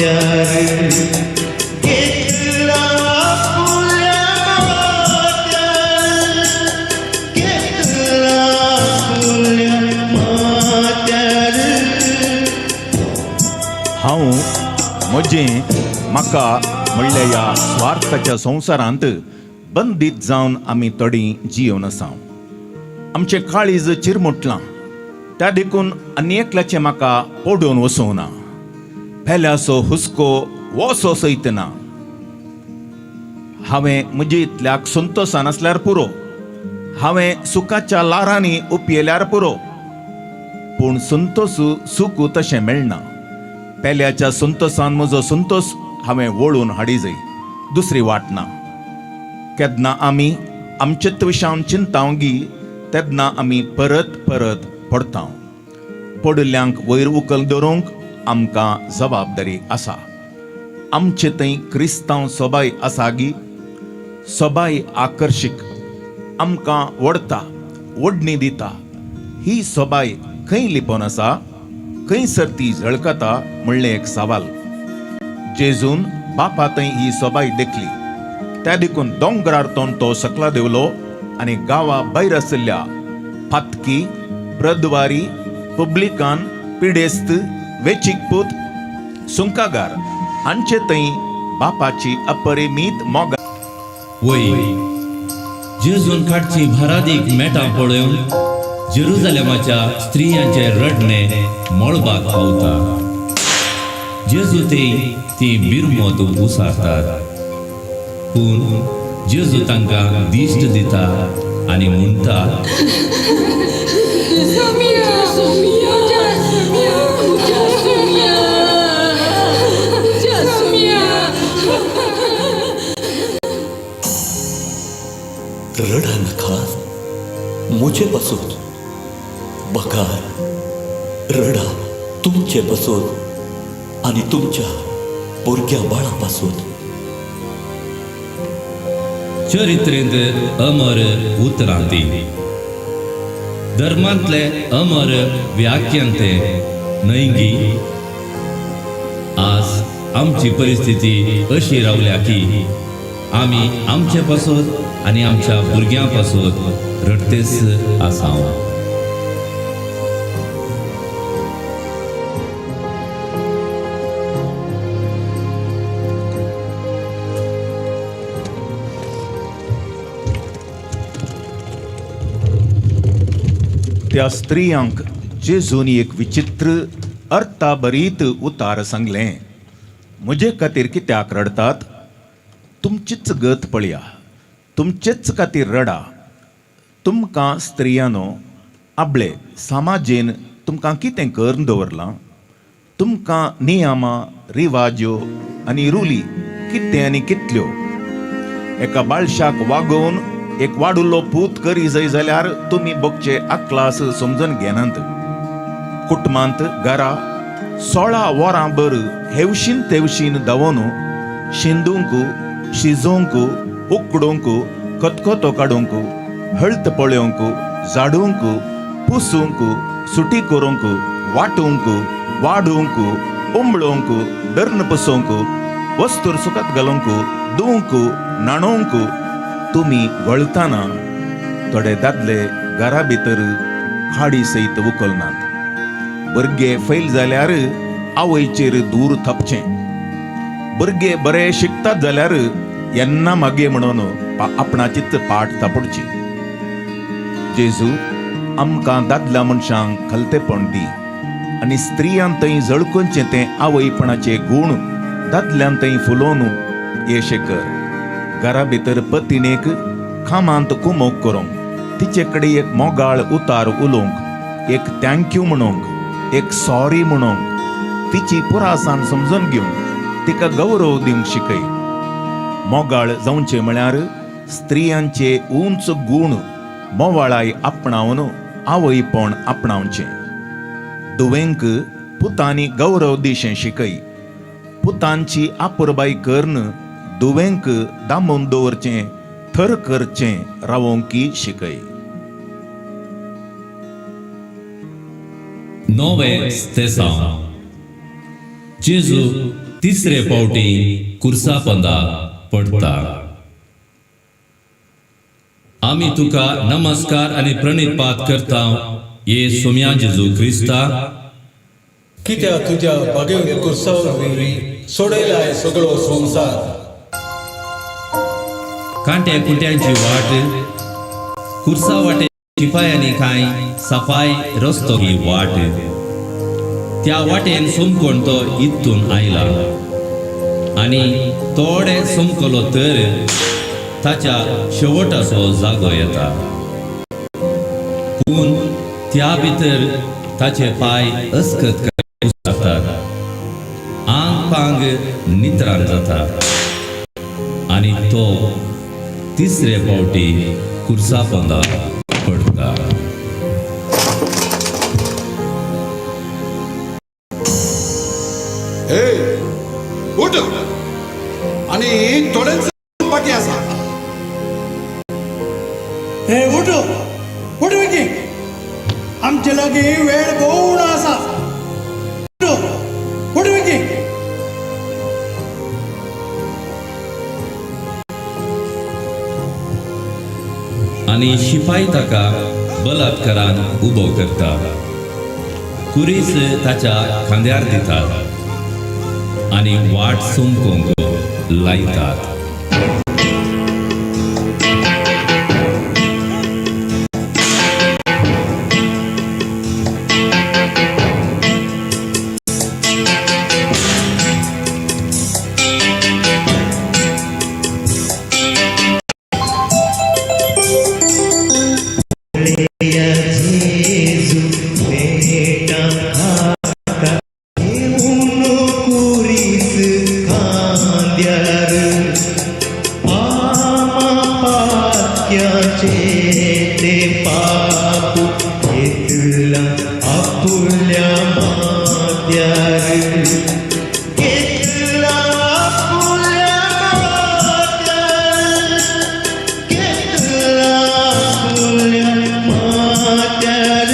माथ्यार घेतला आपुल्या माथ्यार घेतला आपुल्या माथ्यार. हांव म्हजें म्हाका म्हणल्या ह्या स्वार्थाच्या संवसारांत बंदीत जावन आमी थोडीं जियोन आसा. आमचें काळीज चिरमुटलां, त्या देखून आनी एकल्याचें म्हाका पडोवन वचूंक ना. पेल्याचो हुस्को वसो सयत ना. हांवें म्हजे इतल्याक संतोसान आसल्यार पुरो, हांवें सुखाच्या लारांनी उपयल्यार पुरो. पूण संतोस सुख तशें मेळना. पेल्याच्या संतोसान म्हजो संतोस हांवें वळून हाडी जाय, दुसरी वाट ना. केन्ना आमी आमचेच विशयान चिंतावगी तेन्ना आमी परत परत पडता. पडिल्ल्यांक वयर उकल धरूंक आमकां जबाबदारी आसा. आमचे थंय क्रिस्तांव सोबाय आसा गी? सोबाय आकर्शीक, आमकां वडता, ओडणी दिता. ही सोबाय खंय लिपोवन आसा, खंयसर ती झळकता म्हणलें एक सवाल. जेजून बापा थंय ही सोबाय देखली, त्या देखून दोंगरार तोन तो सकला देवलो आनी गांवा भायर आशिल्ल्या पातकी, प्रद्वारी, पब्लिकान, पिडेस्त, वेचीक पूत, सुंकागार हांचे थंय बापाची अपरिमीत मोगा. वय, जेजून काडची भारादीक मेटां पळोवन जेरुजालेमाच्या स्त्रियांचे रडणे मळबाक पावता. जेजू ते ती बिरमोत उसारतात, पूण जेजू तांकां दिश्ट दिता आनी म्हणटा, सोमिया, म्हज्या सोमिया, म्हज्या सोमिया, म्हज्या सोमिया. रडा नाका म्हजे पासून, बकार रडा तुमचे पासून आनी तुमच्या भुरग्या बाळा पासून. चरित्रेंत अमर उतरां ती, धर्मांतले अमर व्याख्यान ते न्हय गी? आज आमची परिस्थिती अशी रावल्या की आमी आमचे पासत आनी आमच्या भुरग्यां पासत रडतेच आसा. त्या स्त्रियांक जेजून एक विचित्र अर्थाभरीत उतार सांगलें, म्हजे खातीर कित्याक रडतात? तुमचीच गत पळया, तुमचेच खातीर रडा. तुमकां स्त्रियांनो आपले समाजेन तुमकां कितें करून दवरलां? तुमकां नियमां, रिवाज्यो आनी रुली कितें आनी कितल्यो? एका बाळशाक वागोवन एक वाडुल्लो पूत करी जाय जाल्यार तुमी बगचे अक्लास समजून घेनात. कुटुंबांत घरा 16 वरां भर हेवशीन तेवशीन धांवून शिंदूंक, शिजोवंक, उकडूंक, खतखतो काडूंक, हळद पळोवंक, झाडूंक, पुसूंक, सुटी करूंक, वाटूंक, वाडूंक, उमळोवंक, दर्न पुसोवंक, वस्तूर सुकत घालूंक, धुवंक, न्हाणोवंक तुमी वळताना थोडे दादले घरा भितर खाडी सयत उखलनात. भुरगे फैल जाल्यार आवयचेर दूर थपचें. भुरगे बरे शिकतात जाल्यार येन्ना मागे म्हणून आपणाचीच पाट थापडची. जेजू आमकां दादल्या मनशांक खलतेपण दी आनी स्त्रियां थंय झळकुंचें तें आवयपणाचे गूण दादल्यान थंय फुलोवन येशे कर. घरा भितर पतिणेक कामांत कुमोक करूंक, तिचे कडेन एक मोगाळ उतार उलोवंक, एक thank you म्हणूंक, एक सॉरी म्हणूंक, तिची पुरासान समजून घेवंक, तिका गौरव दिवंक शिकय. मोगाळ जावचें म्हळ्यार स्त्रियांचे उंच गूण मोवाळाय आपणावन आवयपण आपणावचें. दुवेंक पुतांनी गौरव दिशें शिकय. पुतांची आपुरबाय करून दुवेंक दामून दवरचें, थर करचें रावोंकी शिकय. नोवे स्तेसांव. जेजू तिसरे फावटी कुर्सा पंदा पडटा. आमी तुका नमस्कार आनी प्रणिपात करता ये सोम्या जेजू क्रिस्ता. कित्या तुज्या बागेवन कुर्सा वरवीं सोडयलाय सगळो संवसार. कांट्या कुट्यांची वाट कुर्सा वाटे शिपायांनी कांय सफाय रस्तो ही वाट. त्या वाटेन सोमकोण तो इतून आयला आनी थोडे सोमकलो तर ताच्या शेवटाचो जागो येता. पूण त्या भितर ताचे पांय अस्कत जातात, आंग पांग नित्राण जाता आनी तो तिसरे फावटी कुर्सा पोंदा पडटा. हे उठ आनी थोडेंच बाकी आसा. हे उठ उठ विकी, आमचे लागीं वेळ भोव उणो आसा. उठ उठ विकी. आनी शिपाय ताका बलात्कारान उबो करता, कुरीस ताच्या खांद्यार दितात आनी वाट चमकोवंक लायतात. जेजू मेटा खाता घेवन कुरीस खांद्यार आमा पाक्याचे ते पाप घेतला आपुल्या माथ्यार, घेतला आपुल्या माथ्यार, घेतला आपुल्या माथ्यार.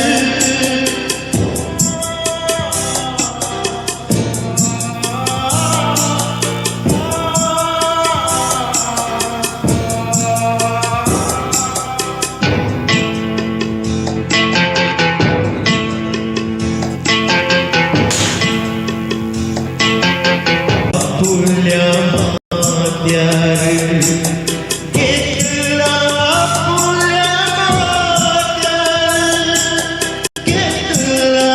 आपुल्या माथ्यार, घेतला आपुल्या माथ्यार, घेतला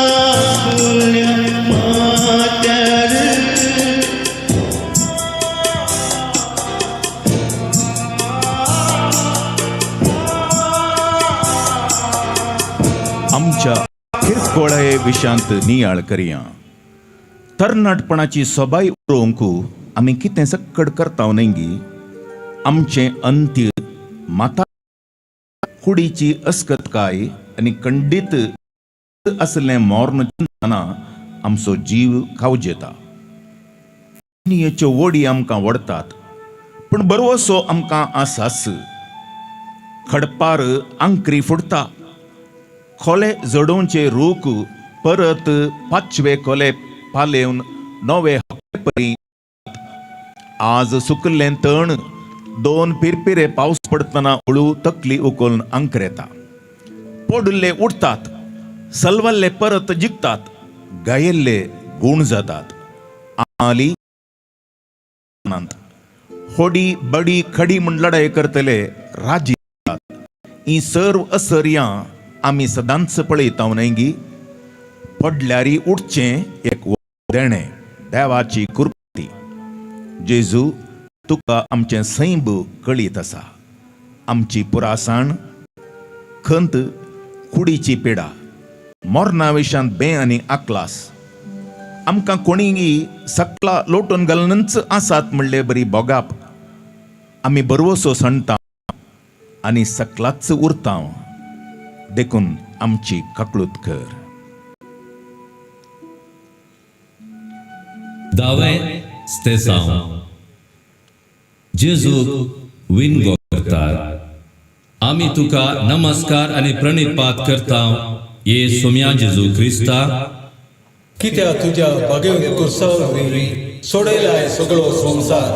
आपुल्या माथ्यार. आमच्या किरकोळाये विशांत नियाळ करया. तरणाटपणाची सोबाय उरोवंक आमी कितें सक्कड करता न्हय गी. आमचें अंत्य माता कुडीची अस्कतकाय आनी खंडीत आसलें मोर्न चिंतना आमचो जीव खावजेता. दुनियेच्यो वडी आमकां वडतात पूण बरवसो आमकां आसाच. खडपार आंकरी फुडटा, खोले जडोवचे रूख परत पाचवे खोले पालेवन नवे परी. आज सुकल्लें तण दोन पिरपिरे पावस पडटना हळू तकली उखलून आंकरेता. पडिल्ले उठतात, सलवल्ले परत जिखतात, गायिल्ले गूण जातात. आली होडी बडी खडी म्हूण लढाय करतले राजी. ही सर्व असर्यां आमी सदांच पळयता न्हय गी. पडल्यारी उठचें एक देणें देवाची कृपती. जेजू तुका आमचें सैंब कळीत आसा. आमची पुरासाण खंत, कुडीची पिडा, मोर्ना विशांत बे आनी आकलास आमकां कोणीय सकला लोटून घालूनच आसात म्हणले बरी बोगाप. आमी बरवसो सणटा आनी सकलाच उरता, देखून आमची काकळूत कर. दावें स्तेसांव. जेजूक विनगो करतात. आमी तुका नमस्कार आनी प्रणिपात करता ये सोम्या जेजू क्रिस्ता. कित्या तुज्या बागेवन कुर्सा वरवीं सोडयलाय सगळो संवसार.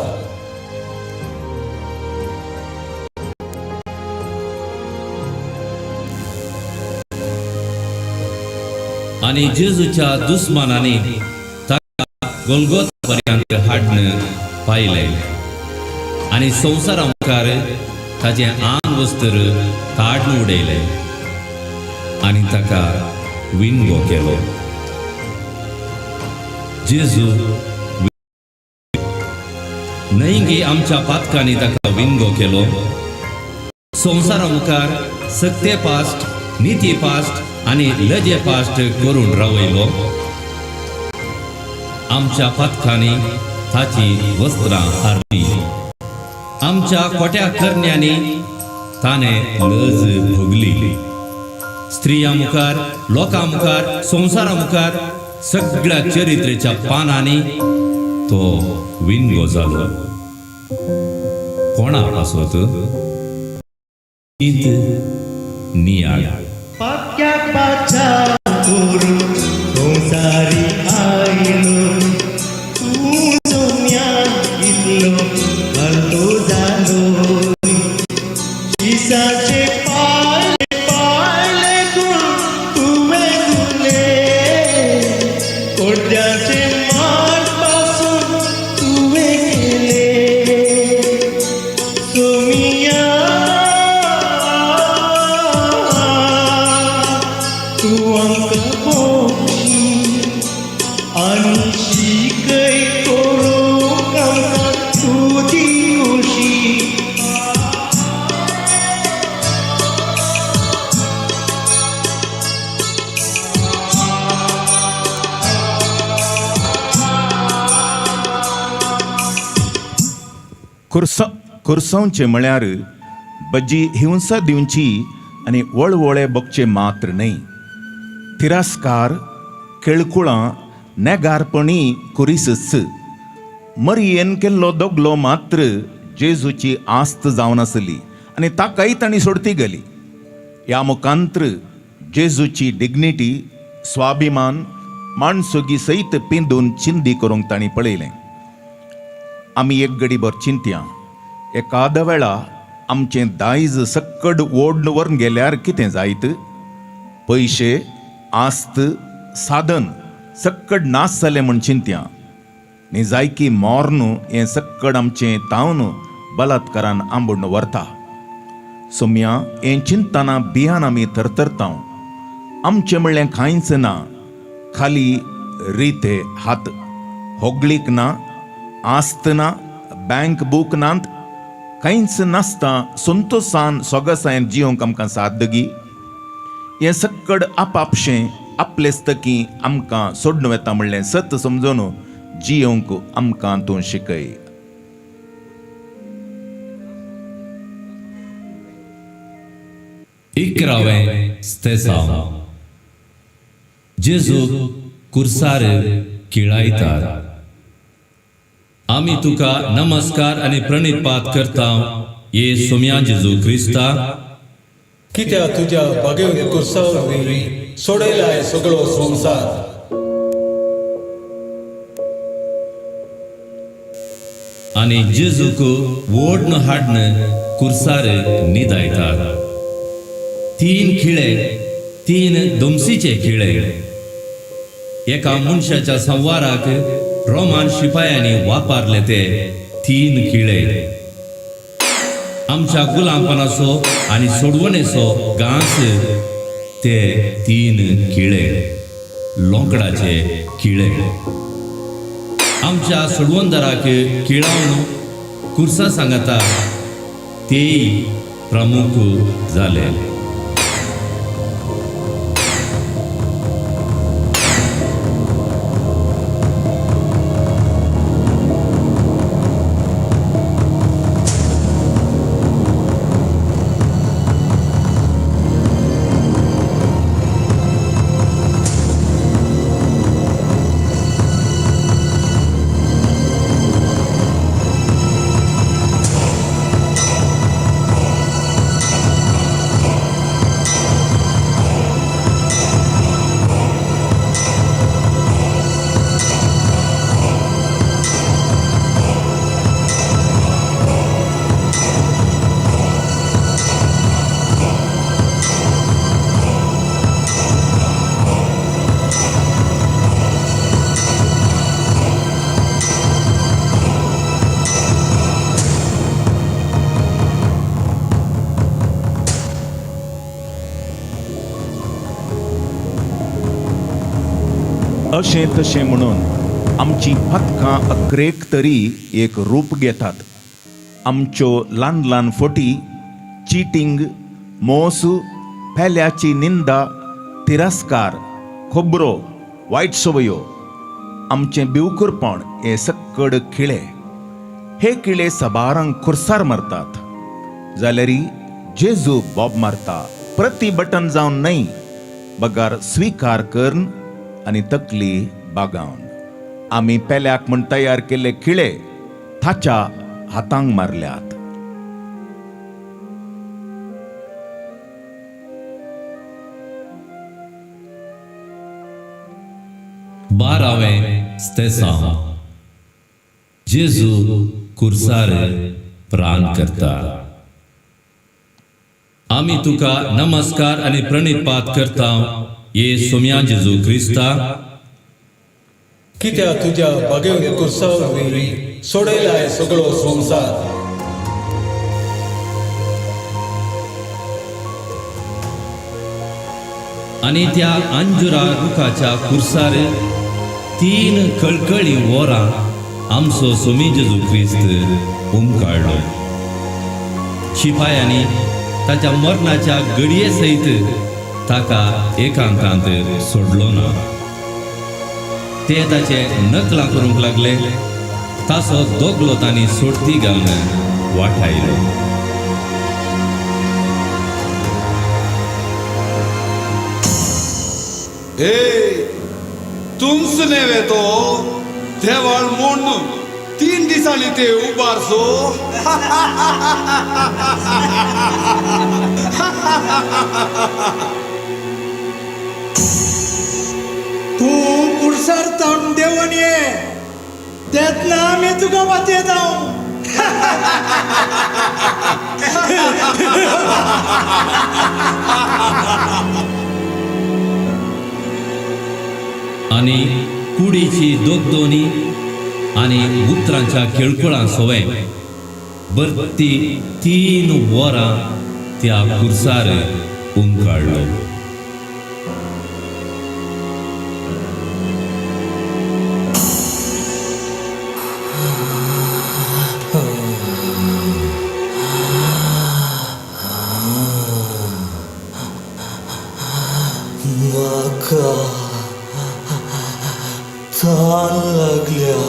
आनी जेजूच्या दुस्मानांनी ताका गोलगोता पर्यंत हाडून पायले आनी संवसारा मुखार ताजें आंग वस्त्र काडून उडयलें आनी ताका विणगो केलो. जेजू न्हय गी आमच्या पातकांनी ताका विणगो केलो. संवसारा मुखार सक्ते पास्ट, निती पास्ट आनी लजे पास्ट करून रावयलो. आमच्या पातकांनी ताची वस्त्रां हारली, आमच्या खोट्या करण्यांनी ताणें लज भोगली. स्त्रियां मुखार, लोकां मुखार, संवसारा मुखार सगळ्या चरित्रेच्या पानांनी तो विणगो जालो. कोणा पासत नियाळ पाक्याक बाचा करून संवसारी आयलो तूं सोम्या इतलो हलतो जालो शिसाचे पायले पायले गुण तुवें धुले कोड्याचे मार पासून तुवें केले सोमिया तूं आमकां पोशी आनी शिकय करूंक आमकां तुजी खुशी. कुर्सांवचें म्हळ्यार भजी हिंसा दिवची आनी वळवळे बगचे मात्र न्हय. तिरस्कार, केळकुळां, नेगारपणी कुरीसच. मरियेन केल्लो दोगलो मात्र जेजूची आस्त जावन आसली आनी ताकाय तांणी सोडती गेली. ह्या मुखांत्र जेजूची डिग्निटी, स्वाभिमान, माणसुगी सयत पिंदून चिंदी करूंक तांणी पळयलें. आमी एक गडीभर चिंतया, एकादा वेळा आमचें दायज सक्कड ओड्न व्हरून गेल्यार कितें जायत? पयशे, आस्त, साधन सक्कड नास जालें म्हूण चिंतया. न्ही जायकी मोर्न हें सक्कड आमचें तावन बलात्कारान आंबून व्हरता. सोम्या, हें चिंतना भियान आमी थरथरता. आमचें म्हणलें कांयच ना, खाली रिते हात, होगळीक ना, आस्त ना, बँक बूक नात, कांयच नासता संतोसान सोगसायन जियोंक आमकां सादगी. हें सक्कड आपापशें आपलेस्तकी आमकां सोडून वता म्हणलें सत समजून जियोंक आमकां तूं शिकय. इकरावें स्तेसांव. जेजूक कुर्सार किळायतात. आमी तुका नमस्कार आनी प्रणिपात करता ये सोम्या जेजू क्रिस्ता. कित्या तुज्या बागेवन कुर्सा वरवीं सोडयलाय सगळो संवसार. आनी जेजूक ओडन हाडन कुर्सार निदायतात. तीन खिळे, तीन दोमसीचे खिळे. एका मनशाच्या संवाराक रोमान शिपायांनी वापरले ते तीन खिळे. आमच्या गुलामपणाचो आनी सोडवणेचो घांस ते तीन खिळे, लोकडाचे खिळे. आमच्या सोडवणदाराक खिळावन कुर्सा सांगता तेय प्रमुख जाले. अशें तशें म्हणून आमचीं पथकां अक्रेक तरी एक रूप घेतात. आमच्यो ल्हान ल्हान फटी, चिटींग, मोस, पेल्याची निंदा, तिरस्कार, खबरो, वायट संवयो, आमचें भिवकुरपण हे सक्कड खिळे. हे किळे सबारांक खुर्सार मारतात. जाल्यार जेजू बोब मारता, प्रति बटन जावन न्हय, बगार स्विकार करून आनी तकली बागावन. आमी पेल्याक म्हूण तयार केल्ले खिळे ताच्या हातांक मारल्यात. बारावें स्तेसांव. जेजू कुर्सार प्राण करता. आमी तुका नमस्कार आनी प्रणिपात करता ये सोम्या जेजू क्रिस्ता. कित्या तुज्या बागेवन कुर्सा वरवीं सोडयलाय सगळो संवसार. आनी त्या अंजुरा रुखाच्या कुर्सार 3 कळकळी वरां आमचो सोमी जेजू क्रिस्त उमकाडलो. शिपायांनी ताच्या मरणाच्या घडये सयत ताका एकांतांत सोडलो ना. ते ताचे नकलां करूंक लागले. ताचो दोगलो तांणी सोडती घालून वाटायलो. ए तुमच नेवे तो देवाळ मोडून 3 दिसांनी ते उबारसो. तूं कुर्सार तावन देंवन ये, तेन्ना आमी तुका वाचयता. आनी कुडीची दोगदोनी आनी उतरांच्या खेळकुळां सोवे बरती 3 वरां त्या कुर्सार उमकाडलो. म्हाका तान लागल्या.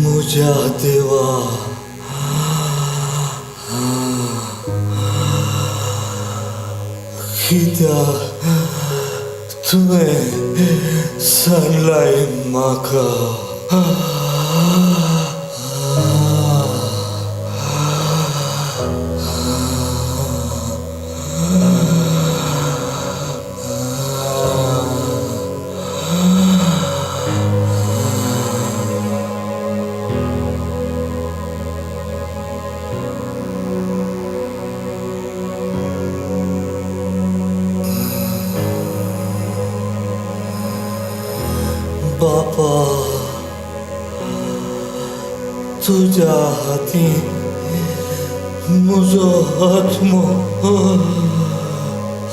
म्हज्या देवा, कित्याक तुवें सांगलाय म्हाका? बापा, तुज्या हाती म्हजो आत्मो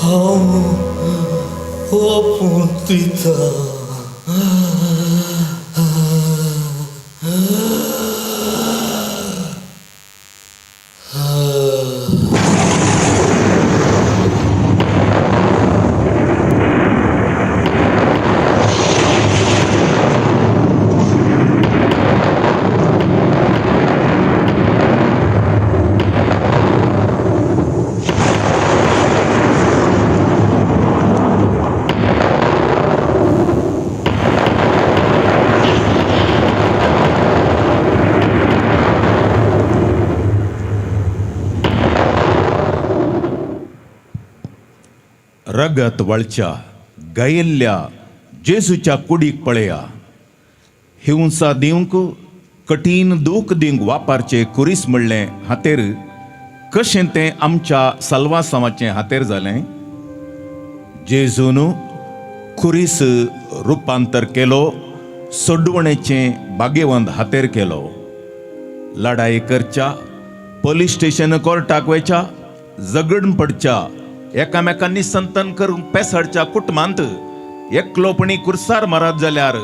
हांव ओपून दिता. रगत वळच्या गायिल्ल्या जेजूच्या कुडीक पळया. हिंसा दिवंक, कठीण दूख दिवंक वापरचे कुरीस म्हणलें हातेर कशें तें आमच्या साल्वासांवाचें हातेर जालें? जेजून खुरीस रुपांतर केलो, सोडवणेचें भाग्यवंत हातेर केलो. लढाई करच्या, पोलीस स्टेशन कोर्टाक वयच्या, झगडून पडच्या, एकामेकांनी संतन करूंक पेसडच्या कुटुंबांत एकलोपणी कुर्सार मारत जाल्यार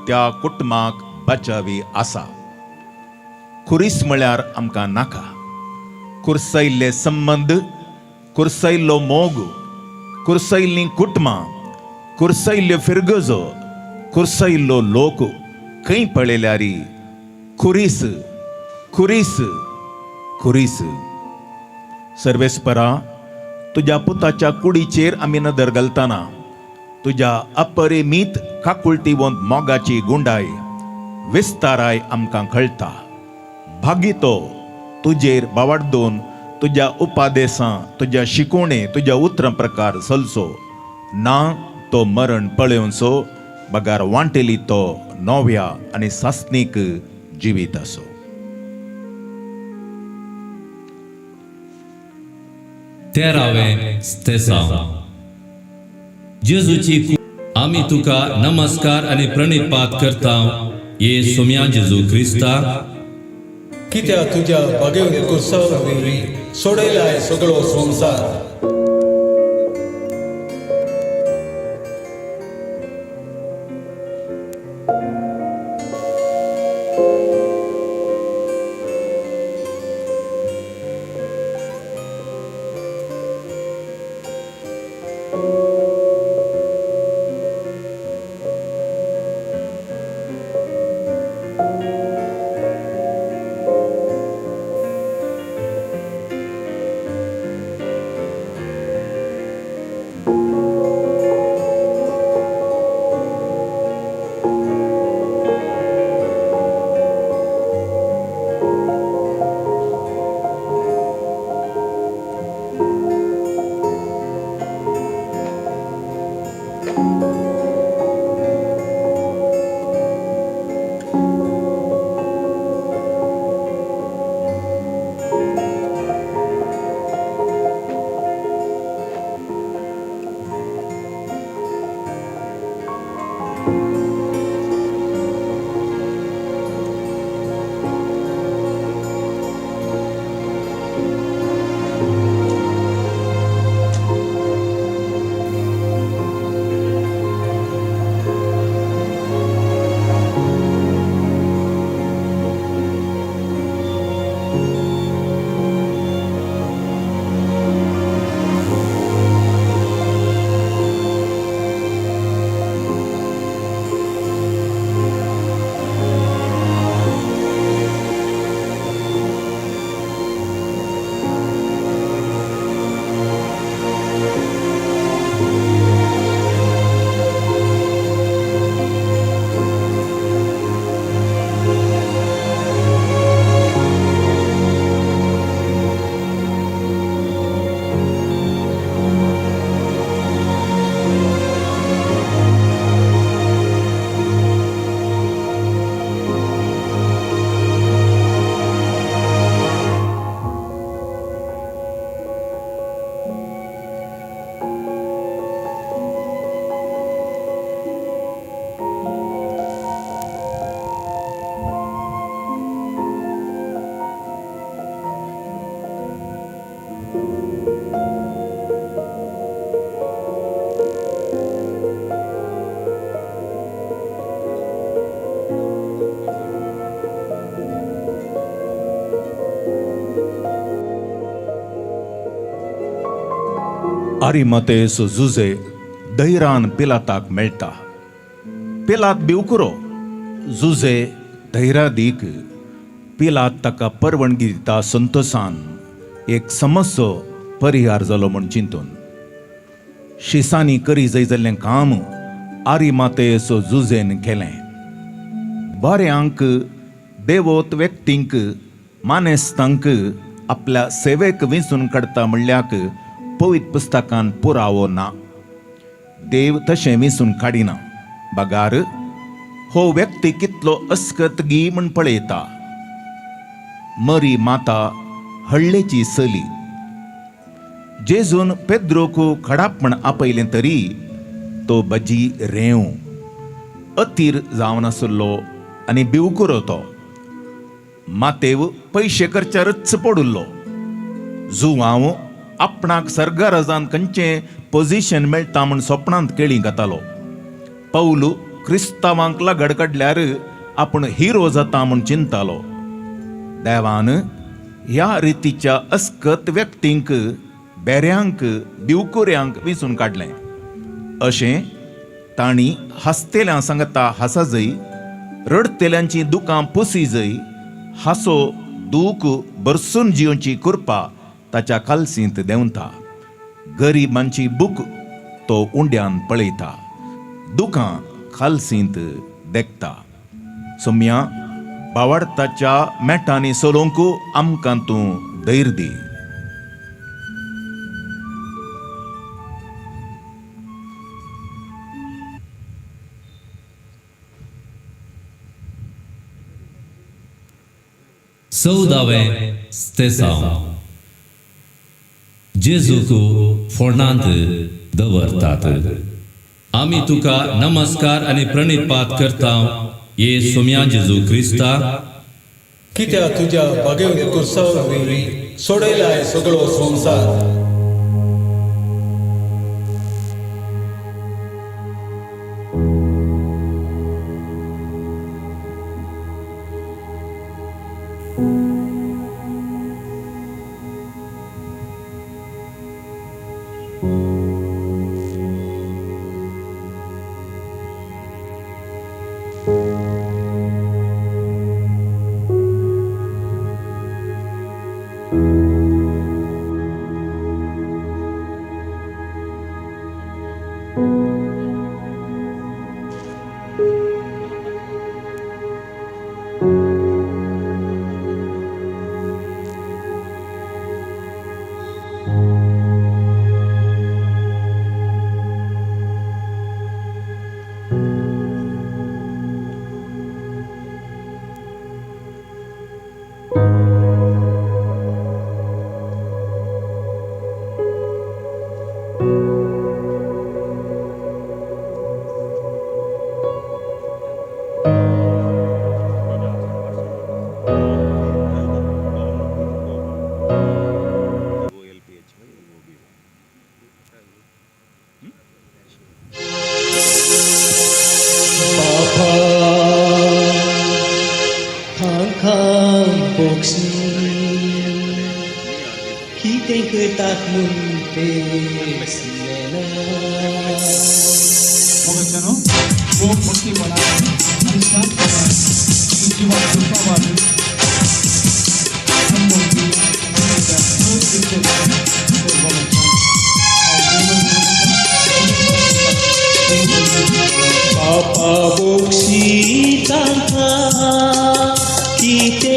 त्या कुटुंबाक बचावी आसा. खुरीस म्हळ्यार आमकां नाका. कुर्सयल्ले संबंद, कुर्सयल्लो मोग, कुर्सयल्लीं कुटुंबां, कुर्सयल्ल्यो फिरगजो, कुर्सयल्लो लोक खंय पळयल्यार खुरीस, खुरीस, खुरीस. सर्वेस्परा, तुज्या पुताच्या कुडीचेर आमी नदर घालतना तुज्या अपरिमीत काकुळटीवंत मोगाची गुंडाय विस्ताराय आमकां कळटा. भागितो तुजेर बावाड्डून तुज्या उपादेसां, तुज्या शिकोवणे, तुज्या उतरां प्रकार चलचो ना तो मरण पळोवचो बगार वांटेली तो नव्या आनी सासणीक जिवीत आसो. तेरावें स्तेसांव. जेजूची आमी तुका नमस्कार आनी प्रणिपात करता ये सोम्या जेजू क्रिस्ता. कित्या तुज्या बागेवन कुर्सा वरवीं सोडयलाय सगळो संवसार. आरिमातेस जुजे धैरान पिलाताक मेळटा. पिलात भिवकुरो, जुजे धैरादीक. पिलात ताका परवणगी दिता संतोसान, एक समस्यो परिहार जालो म्हूण चिंतून. शिसांनी करी जाय जाल्लें काम आरिमातेस जुजेन केलें. बऱ्यांक, देवत व्यक्तींक, मानेस्तांक आपल्या सेवेक विंचून काडटा म्हणल्याक पवित्र पुस्तकान पुरावो ना. देव तशें विसून काडिना, बगार हो व्यक्ती कितलो अस्कत गी म्हण पळयता. मरी माता हळ्ळेची चली. जेजून पेद्रोक खडाप म्हण आपयलें तरी तो भजी रेंव अतीर जावन आसलो आनी भिवकुरो. तो मातेव पयशे करच्यारच पडिल्लो. जुवांव आपणाक सर्गाराजान खंयचें पोजिशन मेळटा म्हूण सोपणांत केळी घातालो. पौलू क्रिस्तांवांक लगड काडल्यार आपूण हिरो जाता म्हूण चिंतालो. देवान ह्या रितीच्या अस्कत व्यक्तींक, बेऱ्यांक, भिवकुऱ्यांक विंचून काडलें. अशें तांणी हांसतेल्यां सांगता हांसजय, रडतेल्यांची दुकां पुसीजय. हांसो दूख भरसून जियोची कृपा ताच्या कालसींत देंवता. गरिबांची बूक तो उंड्यान पळयता, दुकां खालसींत देखता. सोम्या बावडताच्या मेटांनी चलोवंक आमकां तूं धैर्य दी. 14वें स्तेसांव. जेजूक फोंडांत दवरतात. आमी तुका नमस्कार आनी प्रणिपात करता, ये सोम्या जेजू क्रिस्ता. कित्या तुज्या बागेवन कुर्सा वरवीं सोडयलाय सगळो संवसार. बापा तांकां बोगसी, कितें करतात म्हूण तें नेणा. मोगाच्यानो, भोव भक्तीपणान आनी शांतपणान जिवाक दुखावात संबोध दिया आनी त्या चड इत्सेन तर मोगाच्यान हांव देव बापा बोगसी तांकां कितें